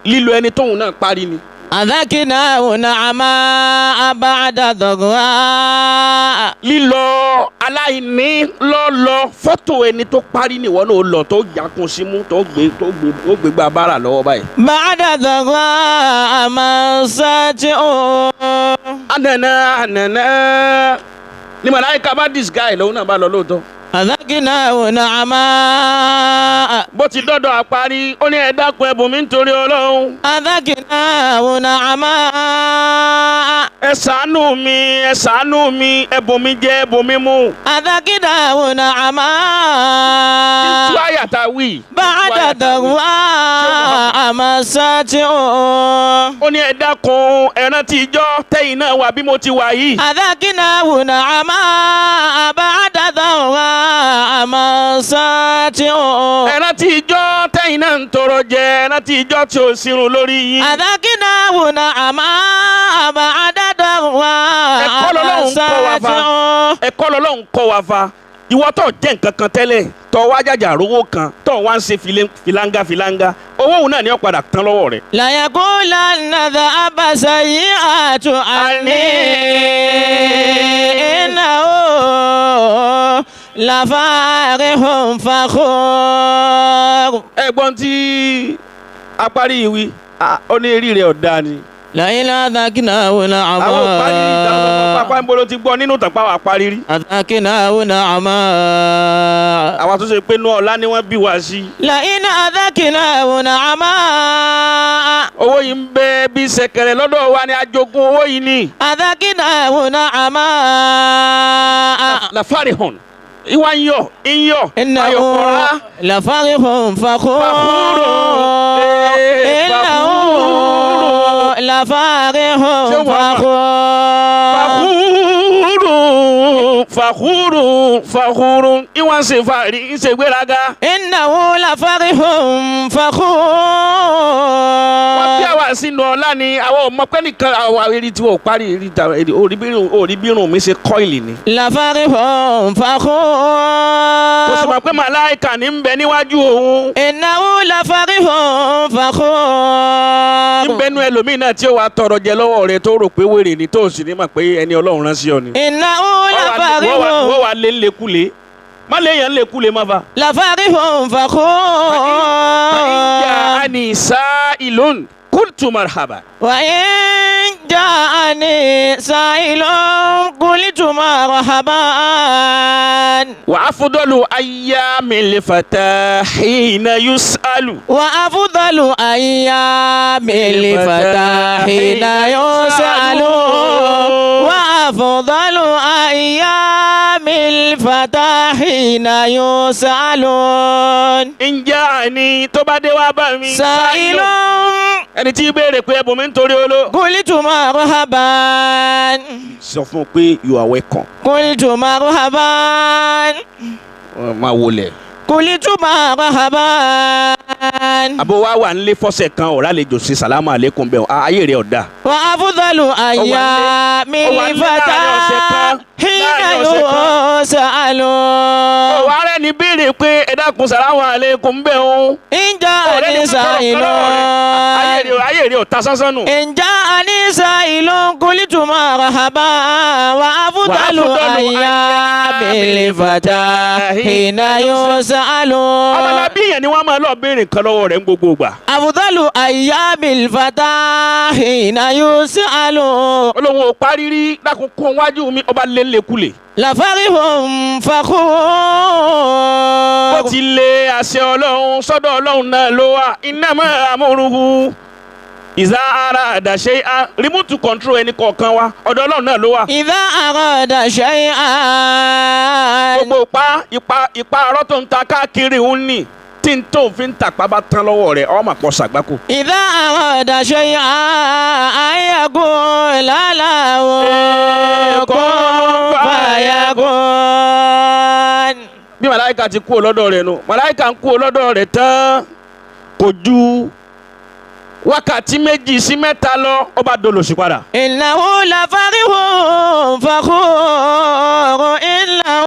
lílọ ẹni tóun náà parí ni. أذقناه نعماء بعد ضراء Lílọ aláìní lọ́lọ́ fọ́tò ẹni tó parí nìwọ náà lọ tó yakun símú tó gbé tó gbé tó gbé gba bára lọ́wọ́ báyìí. بعد ضراء مسته Ànànà ànànà ni màláíkà bá disguise lòun náà bá lọ lóòótọ́. أذقناه نعماء Bó ti dọ́dọ̀ àparí ó ní ẹ dákun ẹ̀bùn mi nítorí Ọlọ́run. أذقناه نعماء Ẹ ṣàánú mi, ẹ ṣàánú mi, ẹ bùn mi jẹ, ẹ bùn mi mu. أذقناه نعماء Tú àyà tá a wí. بعد ضراء مسته. Ó ní ẹ dákun, ẹ rántí ijọ́ tẹ́yìn náà wà bí mo ti wà yìí. أذقناه نعماء بعد ضراء مسته. Ẹ rántí ijọ́ tẹ́yìn náà ń tọrọ jẹ, ẹ rántí ijọ́ tí ò sírun lórí yín. أذقناه نعماء بعد ضراء Ẹ̀kọ́ lọ́lọ́run kọ́ wa fa. مسته. Ẹ̀kọ́ lọ́lọ́run kọ́ wa fa. Ìwọ tó jẹ́ nǹkan kan tẹ́lẹ̀, tó wá jàjà rówó kan, tó wá ń ṣe filanga filanga, owó òun náà ni ó padà tán lọ́wọ́ rẹ̀. ليقولن ذهب سيئات عني إنه لفارح فخور. Ẹ̀gbọ́n tí apárí ìwí, ó ní eré rẹ̀ ọ̀dà ni. لئن أذقناه Àwọn ò parí rí ìtàn نعماء pápá ń bolo ti gbọ́ nínú ìtàn páwà parí rí. أذقناه نعماء Àwa tó ṣe pé inú ọ̀la ni wọ́n bí wa sí. لئن أذقناه نعماء Owó yìí ń bẹ bí ṣẹ̀kẹ̀rẹ̀ lọ́dọ̀ wa ni, ajogún owó yìí ni. أذقناه نعماء Lafarihun ìwà ń yọ̀ ń yọ̀ إنه ayọ̀kọ̀rá. لفرح فخور. فخور. إنه فخور. لفرح شو محمد؟ فخور. Fàkúrú fàkúrú fàkúrú ìwà ń ṣe fàárí ń ṣe gbéraga. إنه لفرح فخور. Wọ́n bí àwa sínú ọlá ni, àwọn ọmọ pẹ́ nìkan àwọn eré tí wọ́n ò parí eré ta eré orí bírùn mi ṣe kọ́ìlì ni. لفرح فخور. Kò sì mọ̀ pé màláìkà ní ń bẹ níwájú òun. إنه لفرح فخور. Ń bẹnu ẹlòmíì náà tí ó wàá tọrọ jẹ lọ́wọ́ rẹ tó rò pé wèrè ni, tó sì ní mọ̀ pé ẹni Ọlọ́run rán sí ọ ni. إنه لفرح Wọ́n wà lé ńlẹ̀kulè, má lè yàn ńlẹ̀kulè má fa. لفرح فخور. Ìjà àní sa'ilun qultu marhaba. وإن جاءني سائل قلت مرحبا. وأفضل أيام الفتى حين يسأل. وأفضل أيام الفتى حين يسأل. وأفضل أيام الفتى حين يسأل. Ǹjẹ́ àní tó bá dé wá bá mi. سائل Ẹni tí béèrè pé ẹbùn mi ń torí oló. قلت مرحبا. Sọ fún un pé you are welcome. قلت مرحبا. Máa wọlé. قلت مرحبا. Àbò wa wà nílé fọ́sẹ̀ kan ọ̀rá lè jò sí sàlámù àlékún bẹ́ẹ̀ ayé rẹ̀ ọ̀dà. وأفضل أيام ó wà nílé الفتى láàrin ọ̀sẹ̀ kan, حين láàrin ọ̀sẹ̀ kan. يسأل. Ọ̀wọ́ ara ẹni béèrè pé ẹ dákun sàlámù àlékún bẹ́ẹ̀ o. إن Ọ̀rẹ́ جاءني ni kò tọrọ سائل kan lọ́wọ́ rẹ̀. Ayé rẹ̀ ọ̀ta sánsán nù. إن جاءني سائل قلت مرحبا. وأفضل وأفضل أيام الفتى حين يسأل. Ọmọlábí yẹn ni wọ́n máa lọ béèrè nǹkan lọ́wọ́ rẹ̀ ń gbogbo ìgbà. أفضل أيام الفتى حين يسأل. Olóhùn ò parí rí, dákun kún wájú mi, ọba lélẹ̀kulè. لفرح Bó فخور. ti lé àṣẹ Ọlọ́run sọ́dọ̀ Ọlọ́run náà ló wà. Innama amruhu iza arada shay'an, remote control ẹni kọ̀ọ̀kan wa ọ̀dọ̀ Ọlọ́run náà ló wà. إذا أراد شيئا. Gbogbo ipa arọ́ tó ń ta káàkiri òun ni tí n tó fi ń tàpá bá tán lọ́wọ́ rẹ̀ ọmọ àpọ̀ ṣàgbákò. إذا أراد شيئا أن يقول له كن فيكون. Bí màláìka ti kú lọ́dọ̀ rẹ̀ nu, màláìka ń kú lọ́dọ̀ rẹ̀ tán kò ju wákàtí 2 sí 3 lọ, ó bá dolòṣì padà. إنه لفرح فخور. إنه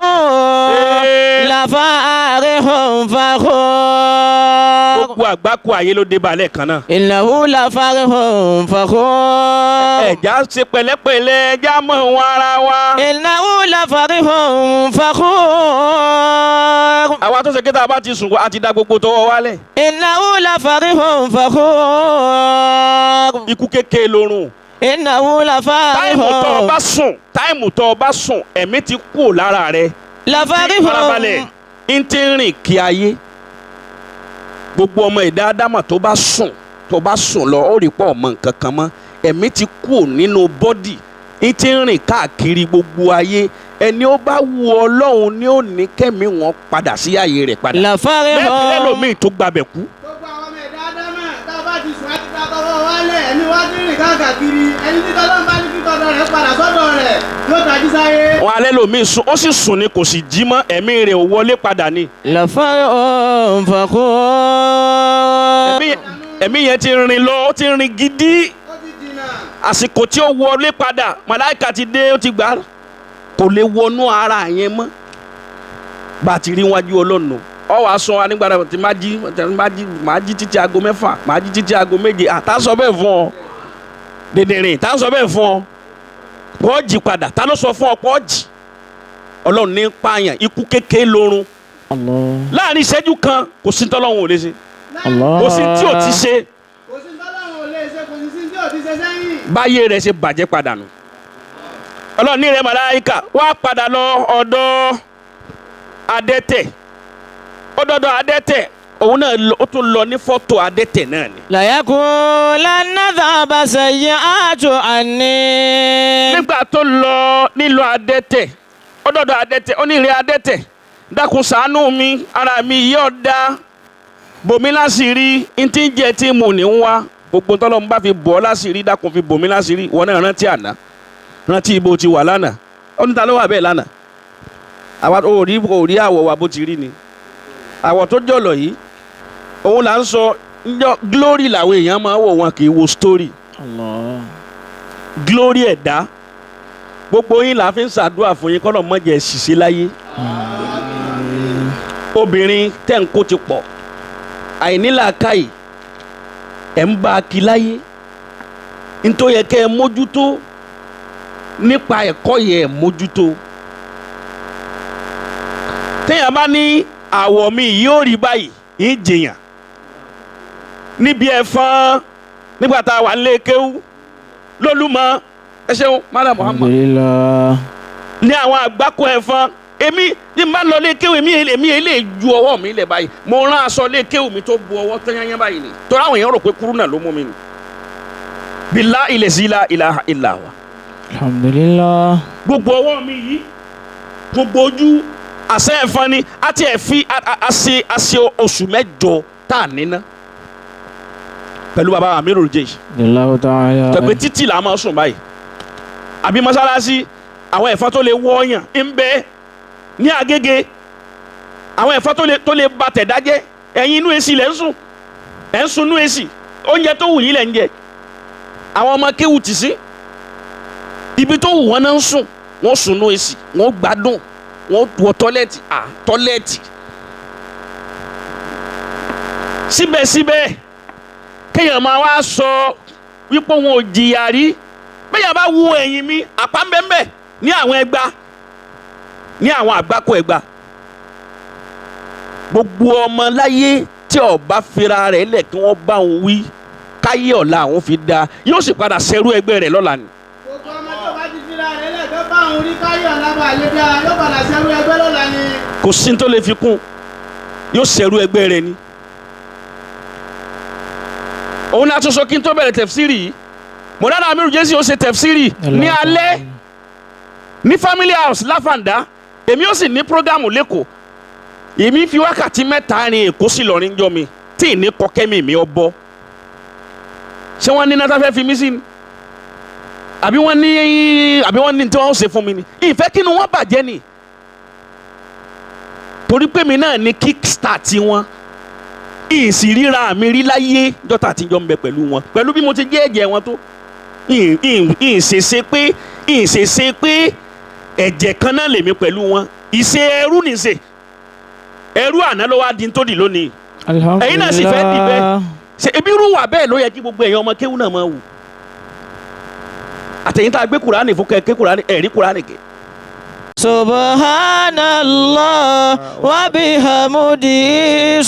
لفرح فخور. Gbogbo àgbákò ayé ló dé balẹ̀ kan náà. إنه لفرح فخور. Ẹ̀já ṣe pẹ̀lẹ́pẹ̀lẹ́, ẹ̀já mọ̀ wọn ara wa. إنه لفرح فخور. Àwa tó ṣe kí tá a bá ti sùn a ti da gbogbo tọwọ́ wálẹ̀. إنه لفرح فخور. Ikú kékeré lorun. إنه لفرح Táìmù tó o bá sùn, táìmù tó o bá sùn, ẹ̀mí ti kú lára rẹ̀. لفرح Farabalẹ̀, ń ti rìn kí ayé. Gbogbo ọmọ ẹ̀dá ádámà tó bá sùn, tó bá sùn lọ, ó rí pọ̀ ọmọ nǹkan kan mọ́. Ẹ̀mí ti kú nínú bọ́dì. Ń ti rìn káàkiri gbogbo ayé, ẹni ó bá wu Ọlọ́run ni ó ní kẹ́mi wọn padà sí ààyè rẹ̀ padà. لفرح Bẹ́ẹ̀ lẹ́lòmíì tó gbabẹ̀ kú. Gbogbo àwọn ọmọ ẹ̀dá Ádámà tá a bá ti sùn àti ta tọwọ́ wálẹ̀, ẹ̀mí wá ti rìn káàkiri. Ẹni tí tọ́lọ́run bá ní kí tọ́dọ̀ rẹ̀ padà sọ́dọ̀ rẹ̀ yóò tají sáyé. Wọn alẹ́ lòmíì sùn, ó sì sùn ni kò sì jí mọ́, ẹ̀mí rẹ̀ ò wọlé padà ni. لفرح فخور. Ẹ̀mí yẹn ti rìn lọ, ó ti rìn gidi. Ó ti jìnnà. Àsìkò tí ó wọlé padà, màláìka ti dé, ó ti gbà á, kò lè wọnú ara yẹn mọ́. Bá a ti rí wájú Ọlọ́run, ọ wàá sọ wa nígbà tí má jí má jí má jí títí aago 6, má jí títí aago 7. Àtà sọ bẹ́ẹ̀ fún ọ dèdèrìn, tá sọ bẹ́ẹ̀ fún ọ pọ́ jí padà, tá ló sọ fún ọ pọ́ jí? Ọlọ́run ní pààyàn, ikú kékeré lórun. Allah. Láàrin ìṣẹ́jú kan, kò sí tọ́lọ́run ò lè ṣe, Allah. kò sí tí ò ti ṣe. Kò sí tọ́lọ́run ò lè ṣe, kò sí sí tí ò ti ṣe sẹ́yìn. Báyé rẹ̀ ṣe bàjẹ́ padà nù. Ọlọ́run ní rẹ̀ màláíkà wá padà lọ ọ̀dọ̀ adẹ́tẹ̀. Ó dọ́dọ̀ adẹ́tẹ̀, òun náà ó tún lọ ní fọ́tò adẹ́tẹ̀ náà ni. ليقولن ذهب سيئات عني. Nígbà tó lọ nílò adẹ́tẹ̀, ó dọ́dọ̀ adẹ́tẹ̀, ó ní ìrẹ́ adẹ́tẹ̀, dákun ṣàánú mi, ara mi yìí ọ̀dà, bòmí láṣìírí, n tí ń jẹ tí mo ní ń wá, gbogbo tọ́lọ́mù bá fi bọ̀ ọ́ láṣìírí, dákun fi bòmí láṣìírí. Wọn náà rántí àná, rántí ibo ti wà lánàá. Ó ní ta ló wà bẹ́ẹ̀ lánàá? Àwa ò rí, ò rí àwọ̀ wa bó ti rí ni, àwọ̀ tó jọ̀lọ̀ yìí òun là ń sọ njọ́. Glory làwọn èèyàn máa wò, wọn kì í wo story. Allah. Glory ẹ̀dá, gbogbo yín là fi ń ṣàdúrà fún yín, kọ́nà mọ́jẹ̀ ṣìṣe láyé. Obìnrin tẹ̀ ń kó ti pọ̀, àìnílàákàyè ẹ̀ ń bá a kí láyé. Nítorí yẹ kẹ́ ẹ mójútó nípa ẹ̀kọ́ yẹ ẹ mójútó. Téèyàn bá ní àwọ̀ mi yóò rí báyìí, yín jìyàn níbi ẹ̀fọn nígbà tá a wà nílé kéwú lólùmọ̀. Ẹ ṣeun, Madam Muhammad. Alhamdulillah. Ní àwọn àgbákò ẹ̀fọn, èmi ní bá lọ lé kéwú, èmi lè ju ọwọ́ mi lẹ̀ báyìí. Mo rán aṣọ lé kéwú mi tó bu ọwọ́ tẹ́yányán báyìí ni, torí àwọn èèyàn rò pé kúrú náà ló mú mi ni. Bìlá ilẹ̀ sí ilà ilà ilà wa. Alhamdulillah. Gbogbo ọwọ́ mi yìí, gbogbo ojú, àṣẹ ẹ̀fọn ni. A ti ẹ̀ fi a ṣe oṣù 8 tá a níná pẹ̀lú bàbá Amirul Jaysh. Allahu ta'ala. Tẹ̀pẹ́ títì là máa sùn báyìí àbí mọ́sálásí, àwọn ẹ̀fọn tó lè wọ́ọ̀yàn ń bẹ ní Agége, àwọn ẹ̀fọn tó lè ba tẹ̀dá jẹ́. Ẹ̀yin inú èsì lẹ̀ ń sùn, ẹ̀ ń sun inú èsì, oúnjẹ tó wù yín lẹ̀ ń jẹ. Àwọn ọmọ kéwù tì sí ibi tó wù wọ́n náà ń sùn, wọ́n sùn inú èsì, wọ́n gbádùn, wọ́n wọ tọ́lẹ̀tì à tọ́lẹ̀tì. Síbẹ̀síbẹ̀ kéèyàn máa wá sọ wípé òun ò jìyà rí. Bẹ́ẹ̀ bá wo ẹ̀yìn mi, àpá ń bẹ́ẹ̀ ní àwọn ẹgba, ní àwọn àgbákò ẹgba. Gbogbo ọmọ láyé tí ó bá fira rẹ̀ lẹ̀ kí wọ́n bá òun wí káyé ọ̀la àwọn fi da, yóò sì padà ṣerú ẹgbẹ́ rẹ̀ lọ́la ni. Gbogbo ọmọ tó bá ti fira rẹ̀ lẹ̀ tó bá òun rí káyé ọ̀la bá lè dá, yóò padà ṣerú ẹgbẹ́ lọ́la ni. Kò sí tó lè fi kún, yóò ṣerú ẹgbẹ́ rẹ̀ ni. Òun náà tún sọ kí n tó bẹ̀rẹ̀ tẹ̀fsírì yìí, Mọ̀lánà Amiru Jésì ó ṣe tẹ̀fsírì ní alẹ́ ní family house láfàǹdá, èmi ó sì ní prógámù lẹ́kọ̀ọ́. Èmi fi wákàtí 3 rin Èkó sí Ìlọrin jọ mi tí ì ní kọkẹ́mi mi ọ bọ́. Ṣé wọ́n ní náà fẹ́ fi mí sí ni, àbí wọ́n ní, àbí wọ́n ní tí wọ́n ṣe fún mi ni? Ìfẹ́ kí ni wọ́n bàjẹ́ ni, torí pé mi náà ní kick start wọn. Ìsì ríra mi rí láyé jọ́tà àtijọ́ ń bẹ pẹ̀lú wọn, pẹ̀lú bí mo ti jẹ́ ẹ̀jẹ̀ wọn tó ìṣèṣe pé ìṣèṣe pé ẹ̀jẹ̀ kan náà lèmi pẹ̀lú wọn. Ìṣe ẹrú nìṣe ẹrú àná ló wá di tó di lónìí. Ẹ̀yin náà sì fẹ́ dì bẹ́ẹ̀. Ṣe ebi irú wà bẹ́ẹ̀ ló yẹ kí gbogbo ẹ̀yin ọmọ kéwú náà máa wù? Àtẹ̀yìn tá a gbé Kùránì fún kẹ́kẹ́ Kùránì, ẹ̀rí Kùránì kẹ́. Subhanallah wa bihamdihi,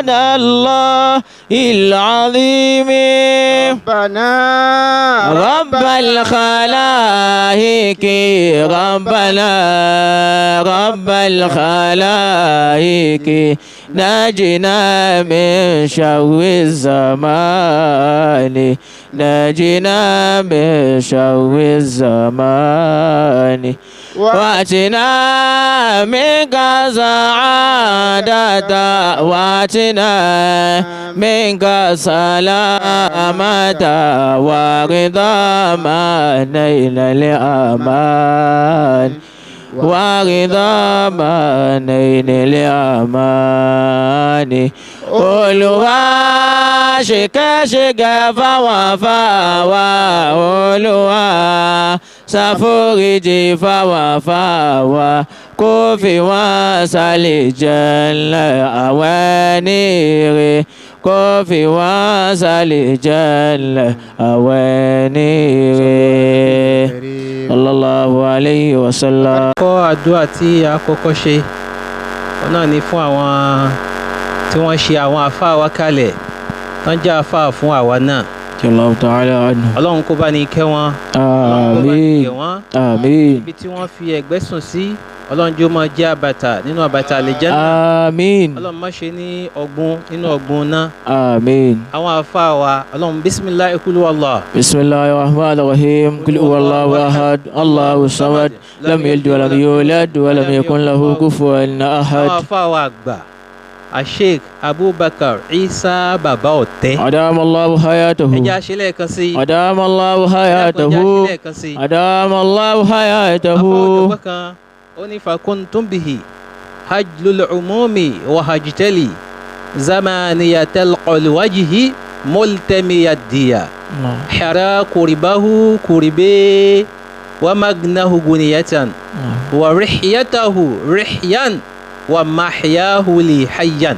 subhanallah il-azim. Rabbana. Rabbal khalaiki, Rabbana, Rabbal khalaiki, نجنا من شر الزمان نجنا من شر الزمان واتنا منك سعادة واتنا منك سلامة ورضا ما نيل الأمان ورضا ما نيل الأمان Olúwa ṣìkẹ́ṣìkẹ́ fáwọn afáwa Olúwa ṣàforíjì fáwọn afáwa kó fi wọ́n sálẹ̀ jẹ́lẹ̀ àwọn ẹni rè kó fi wọ́n sálẹ̀ jẹ́lẹ̀ àwọn ẹni rè. Sallallahu alayhi wa sallam. Kọ́ àdúrà tí a kọ́kọ́ ṣe náà ni fún àwọn tí wọ́n ṣe àwọn àfáà wa kalẹ̀ tán jẹ́ àfáà fún àwa náà. Allahu ta'ala anhu. Ọlọ́run kó bá ní kẹ́ wọn. Ọlọ́run kó bá ní Àmín. kẹ́ wọn. Àmín. Ibi tí wọ́n fi ẹ̀gbẹ́ sùn sí Ọlọ́run jọ̀ọ́ máa jẹ́ àbàtà nínú àbàtà àlìjánnà. Àmín. Ọlọ́run má ṣe ní ọ̀gbun nínú ọ̀gbun náà. Àmín. Àwọn àfáà wa Ọlọ́run bisimilahi kúlú Allah. Bismillahir rahmanir rahim. Qul huwallahu ahad. Allahu samad. Lam yalid wa lam yulad wa lam yakun lahu kufuwan ahad. Àwọn àfáà wa àgbà Asheikh Abubakar Isa Baba Ọ̀tẹ́. Adamallahu hayatahu. Ẹ jẹ́ a ṣe lẹ́ẹ̀kan sí i. Adamallahu Ẹ jẹ́ a hayatahu. ṣe lẹ́ẹ̀kan sí i. Adamallahu hayatahu. Afọ́ ọ̀jọ̀gbọ́n kan ó ní fakuntum bihi hajlul umumi wa hajtali zamaniyatal qalwajihi multamiyadiya hara kuribahu kuribe wa magnahu guniyatan wa rihiyatahu rihyan wa mahyahu li hayyan.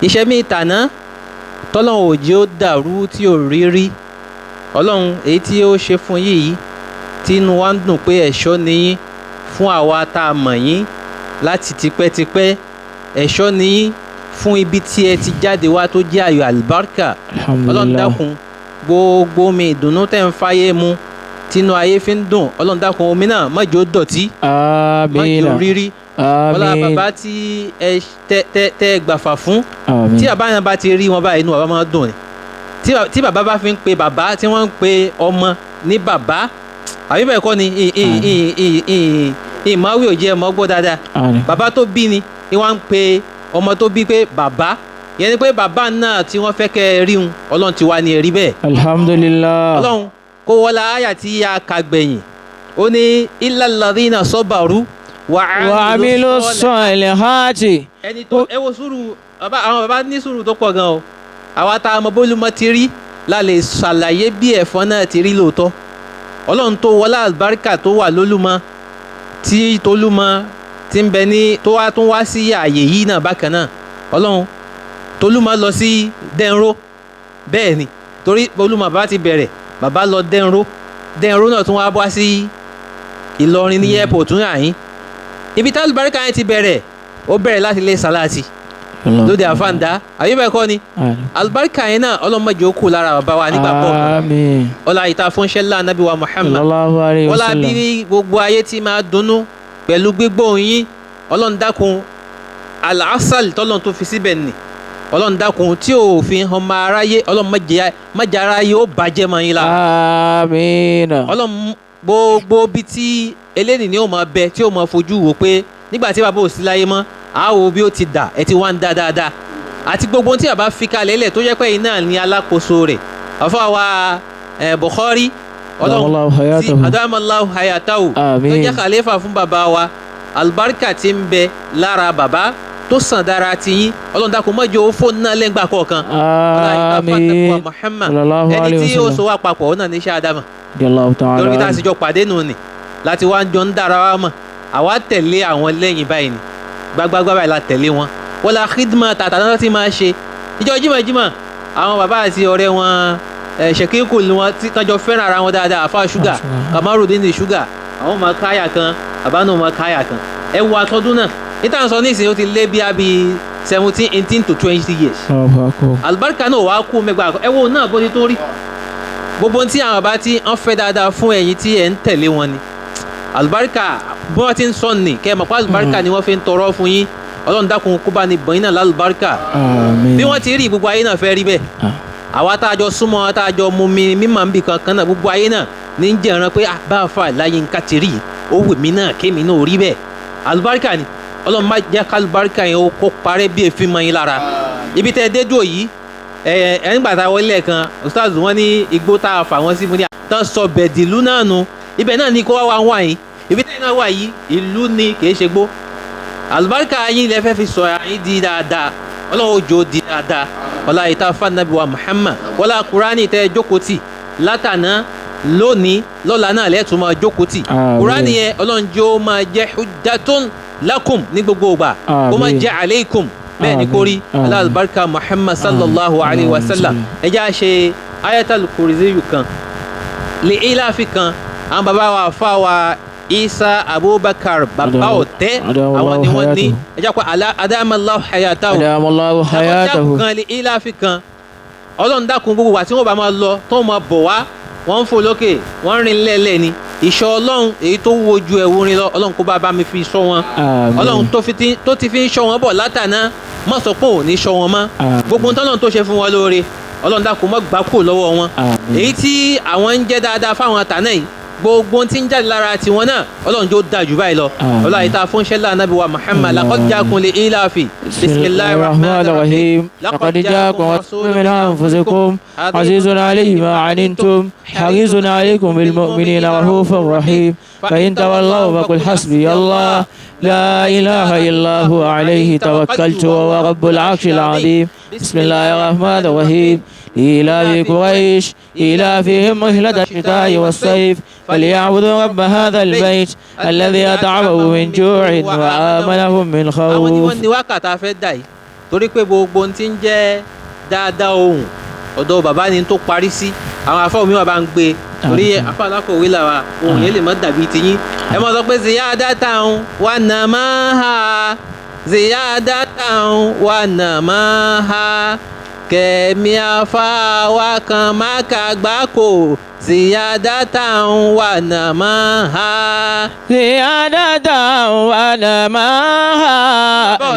Iṣẹ́ mi tàná tọ́lọ́run òjì ó dàrú tí ò rí rí Ọlọ́run èyí tí ó ṣe fún yìí tí inú wa ń dùn pé ẹ̀ṣọ́ ni yín fún àwa tá a mọ̀ yín láti tipẹ́tipẹ́ ẹ̀ṣọ́ ni yín fún ibi tí ẹ ti jáde wá tó jẹ́ ayọ̀ àlùbáríkà. Ọlọ́run Alhamdulillah. dákun gbogbo omi ìdùnnú tẹ́ ń fáyé mu tínú ayé fi ń dùn Ọlọ́run dákun omi náà má jẹ́ ó dọ̀tí má jẹ́ ó Àmín. rírí ọlá Àmín. bàbá tí ẹ tẹ gbàfà fún Àmín. tí bàbá yẹn bá ti rí wọn báyìí inú bàbá máa dùn ni tí bàbá bá fi ń pe bàbá tí wọ́n ń pe ọmọ ní bàbá àbí bẹ́ẹ̀ kọ́ ni ìmáwí ò jẹ́ ọmọ gbọ́ dáadáa. Àmín. Bàbá tó bí ni wọ́n ń pe ọmọ tó bí pé bàbá yẹn ni pé bàbá náà tí wọ́n fẹ́ kẹ́ ẹ rí un Ọlọ́run ti wá ní ẹ rí bẹ́ẹ̀. Alhamdulillah. Ọlọ́run kó wọlá àyà tí a kà gbẹ̀yìn ó ní illal ladhina sabaru wa Wa amilu salihati. ẹni tó ẹ wo sùúrù bàbá àwọn bàbá ní sùúrù tó pọ̀ gan o àwa tá a mọ bólúmọ ti rí la lè ṣàlàyé bí ẹ̀fọn náà ti rí lóòótọ́ Ọlọ́run tó wọlá àlùbáríkà tó wà lólúmọ tí tolúmọ ti ń bẹ ní tó wá tún wá sí ààyè yìí náà bákan náà Ọlọ́run tolúmọ lọ sí dẹ́nró bẹ́ẹ̀ ni torí olúmọ bàbá ti bẹ̀rẹ̀ bàbá lọ dẹ́nró dẹ́nró náà tún wá wá sí Ìlọrin ní airport tún àyín ibi tá àlùbáríkà yẹn ti bẹ̀rẹ̀ ó bẹ̀rẹ̀ láti ilé sàláàtì lóde àfáǹdá àbí bẹ́ẹ̀ kọ́ ni àlùbáríkà yẹn náà ọlọ́mọdé ó kù lára bàbá wa nígbà pọ̀ Àmín. ọlá ìta fúnṣẹ́lá anábì wa Muhammad Sallallahu alayhi wa ọlá sallam. bí gbogbo ayé ti máa dunnú pẹ̀lú gbígbóhùn yín Ọlọ́run dákun alásàlì tọ́lọ́run tó fi síbẹ̀ nì Ọlọ́run dákun tí ò fi hàn máa aráyé Ọlọ́run má jẹ́ aráyé ó bàjẹ́ mọ́ yín lára Àmín. Ọlọ́run gbogbo bí tí eléyìí ni ó máa bẹ tí ó máa fojú wò pé nígbà tí bàbá ò sí láyé mọ́ a wo bí ó ti dà ẹ ti wá ń dá dáadáa àti gbogbo ohun tí bàbá fi kalẹ̀ lẹ̀ tó jẹ́ pé iná ní alákòóso rẹ̀ àfọwọ́ wa Bukhari Adamallahu tí hayatahu. adamallahu hayatahu tó Àmín. jẹ́ khalifa fún bàbá wa alibarika tí ń bẹ lára bàbá tó sàn dára ti yín Ọlọ́run dákun má jẹ́ ó fóònù náà lẹ́ngbà kọ̀ọ̀kan Àmín. Muhammad Sallallahu ẹni alayhi tí wa ó sallam. so wá papọ̀ ó náà ní iṣẹ́ Ádámà Allahu ta'ala. lórí tá a sì jọ pàdé nù ni láti wá jọ ń dára wa mọ̀ àwa tẹ̀lé àwọn lẹ́yìn báyìí ni gbágbágbá báyìí la tẹ̀lé wọn wọ́n la khidma tàtà náà ti máa ṣe ìjọ jímọ̀jímọ̀ àwọn bàbá àti ọ̀rẹ́ wọn ṣèkíkù ni wọn tí tọ́jọ́ fẹ́ràn ara wọn dáadáa àfa ṣúgà Kamarudin ní ṣúgà àwọn ọmọ káyà kan bàbá náà ọmọ káyà kan ẹ wo àtọ́dún náà níta sọ nísìnyí ó ti lé bí abi 17 18 to 20 years Allahu akbar. alibarika náà wàá kú mẹgbàá ẹ wo náà bó ti tó rí gbogbo tí àwọn bàbá tí wọ́n fẹ́ dáadáa fún ẹ̀yin tí ẹ̀ ń tẹ̀lé wọn ni alibarika bí wọ́n ti ń sọ ní kẹ́ ẹ mọ̀ pé alibarika ni wọ́n fi ń tọrọ fún yín Ọlọ́run dákun kó bá ní bọ̀yìn náà lálùbáríkà. Àmín. Bí wọ́n ti rí gbogbo ayé náà fẹ́ rí bẹ́ẹ̀. Àwa tá a jọ súnmọ́, tá a jọ mú mi mímọ̀ níbi kankan náà, gbogbo ayé náà ní ń jẹ̀ràn pé bá a fa Láyínká ti rí, ó wù mí náà kémi náà rí bẹ́ẹ̀. Àlùbáríkà ni. Ọlọ́run má jẹ́ kálùbáríkà yẹn ó kó parẹ́ bí èéfín mọ́ yín lára. Ibi tẹ́ ẹ dé dúró yìí, ẹ ẹ nígbà tá a wọlé kan, ustaz wọn ní igbó tá a fà wọ́n sí fún ní tán sọ bẹ̀dìlú náà nu, ibẹ̀ náà ni kó wá wá yín. Ibi tẹ́ ẹ náà wà yìí, ìlú ni, kì í ṣe gbó. Àlùbáríkà yín lẹ fẹ́ fi sọ yín di dáadáa. Ọlọ́run ó jò di dáadáa. Ọlá ìta fanabi wa Muhammad, wọlá Kúránì tẹ́ jókòó tì látàná, lónìí, lọ́la náà lẹ́tùn máa jókòó tì. Àmín. Kúránì yẹn, Ọlọ́run jẹ́ ó máa jẹ́ hujjatun lakum ní gbogbo ìgbà, kó máa Àmín. jẹ́ aleikum bẹ́ẹ̀ ni kó rí. Àmín. Alálùbáríkà Muhammad sallallahu alayhi wa sallam. Ẹ jẹ́ à ṣe ayatal kursiyu kan, lè ilafi kan. Àwọn bàbá wa fa wa Isa Abubakar bàbá ọ̀tẹ́, àwọn ni wọ́n ní ẹ jẹ́ pé adamallahu hayatahu. Adamallahu hayatahu. Kan lè ilafi kan. Ọlọ́run dákun, gbogbo wa tí wọ́n bá máa lọ tó máa bọ̀ wá, wọ́n ń fò lókè, wọ́n ń rìn lẹ́lẹ̀ ni. Ìṣọ́ Ọlọ́run èyí tó wúwo ju ẹ̀wù rin lọ, Ọlọ́run kó bá mi fi ṣọ́ wọn. Àmín. Ọlọ́run tó ti fi ń ṣọ́ wọn bọ̀ látàná, má sọ pé òun ní ṣọ́ wọn mọ́. Àmín. Gbogbo tọ́lọ́run tó ṣe fún wọn lóore, Ọlọ́run dákun má gbà kúrò lọ́wọ́ wọn. Àmín. Èyí tí àwọn ń jẹ́ dáadáa fáwọn àtàná yìí, gbogbo tí ń jáde lára tiwọn náà, Ọlọ́run jó dáa jù báyìí lọ. Àmín. Ọlọ́run àyíká fúnṣẹ́ lánàbí wa Muhammad, laqad ja'akum li ilafi. bismillahir rahmanir rahim. Laqad ja'akum rasulun min anfusikum azizun alayhi ma anittum harisun alaykum bil mu'minina rahufur rahim. Fa in tawallaw faqul hasbiya Allah la ilaha illa huwa alayhi tawakkaltu wa huwa rabbul arshil azim. Bismillahir rahmanir rahim. إيلاف قريش إيلافهم رحلة الشتاء والصيف فليعبدوا رب هذا البيت الذي أطعمهم من جوع وآمنهم من Àwọn tí خوف. wọ́n ní wákàtí afẹ́ dà yìí, torí pé gbogbo ohun tí ń jẹ́ dáadáa ohun ọ̀dọ̀ bàbá ni tó parí sí. Àwọn afọ́ mi wà bá ń gbé torí afọ́ alákọ̀wé làwà, ohun yẹn lè má dàbí tiyín. Ẹ máa sọ pé ziyadatan wa namaha, ziyadatan wa namaha, kẹ̀mí afá wa kan má kàgbákò, ziyadatan wa namaha. زيادة ونماها،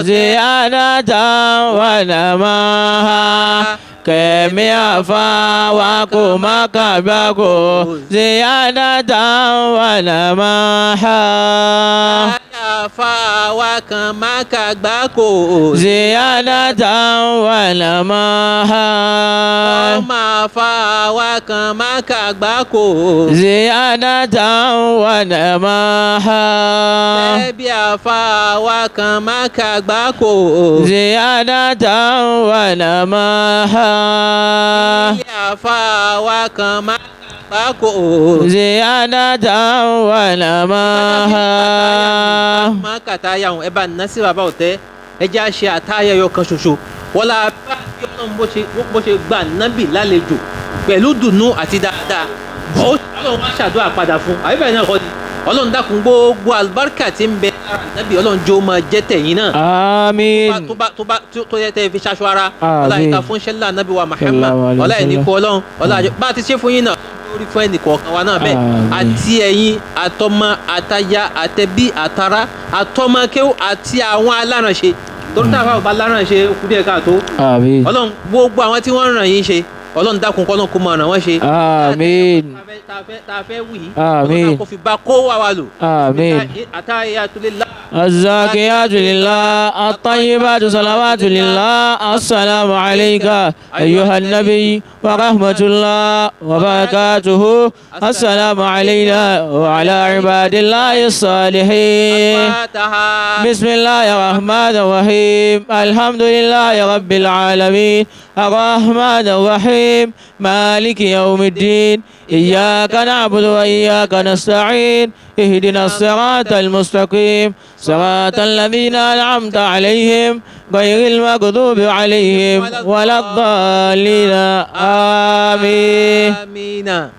زيادة ونماها، kẹ̀mí àfa wa kò má kàgbákò, زيادة ونماها. Àfà wa kan má kàgbákò. زيادة ونماها. Ọmọ àfà wa kan má kàgbákò. زيادة ونماها. Ẹbí àfà wa kan má kàgbákò. زيادة ونماها. Ilé àfà wa kan má kàgbákò. زيادة ونماها. Má kàtáyà ẹ bá ná sí bàbá ọ̀tẹ́, ẹ jẹ́ àṣẹ àtáyà yọ kan ṣoṣo. Wọ́n la bá bí Ọlọ́run bó ṣe gba nábì lálejò pẹ̀lú dùnú àti dáadáa. Ọlọ́run wá ṣàdúrà padà fún àbí bẹ́ẹ̀ náà kọ́ ni. Ọlọ́run dákun, gbogbo àlùbáríkà tí ń bẹ lára nábì, Ọlọ́run jó máa jẹ́ tẹ̀yìn náà. آمين. Tó bá tó bá tó yẹ tẹ́ fi ṣaṣọ ara. Àmín. Ọlá ìta fún ṣẹlá nábì wa Muhammad. Sallallahu alaihi Ọlá ẹni wasallam. kú Ọlọ́run ọlá àjọ bá a ti ṣe fún yín náà lórí fún ẹnì kọ̀ọ̀kan wa náà bẹ́ẹ̀. Àmín. Àti ẹ̀yin àtọmọ àtaya àtẹbí àtara àtọmọ kéwù àti àwọn alárànṣe, torí táwọn àbá alárànṣe kú díẹ̀ káàtó. آمين. Ọlọ́run, gbogbo àwọn tí wọ́n ń ràn yín ṣe, Ọlọ́run dákun kọ́ Ọlọ́run kó máa ràn wọ́n ṣe. آمين. Tá a fẹ́ wì í. Àmín. Ọlọ́run kò fi bá kó wá wa lò. آمين. Àtàyàtúlélá. الزاكيات لله الطيبات صلوات لله. السلام عليك أيها النبي ورحمة الله وبركاته. السلام علينا وعلى عباد الله الصالحين. Al-Fatiha. بسم الله الرحمن الرحيم. الحمد لله رب العالمين الرحمن الرحيم مالك يوم الدين. إياك نعبد وإياك نستعين. اهدنا الصراط المستقيم، صراط الذين أنعمت عليهم غير المغضوب عليهم ولا الضالين. آمين. Amina.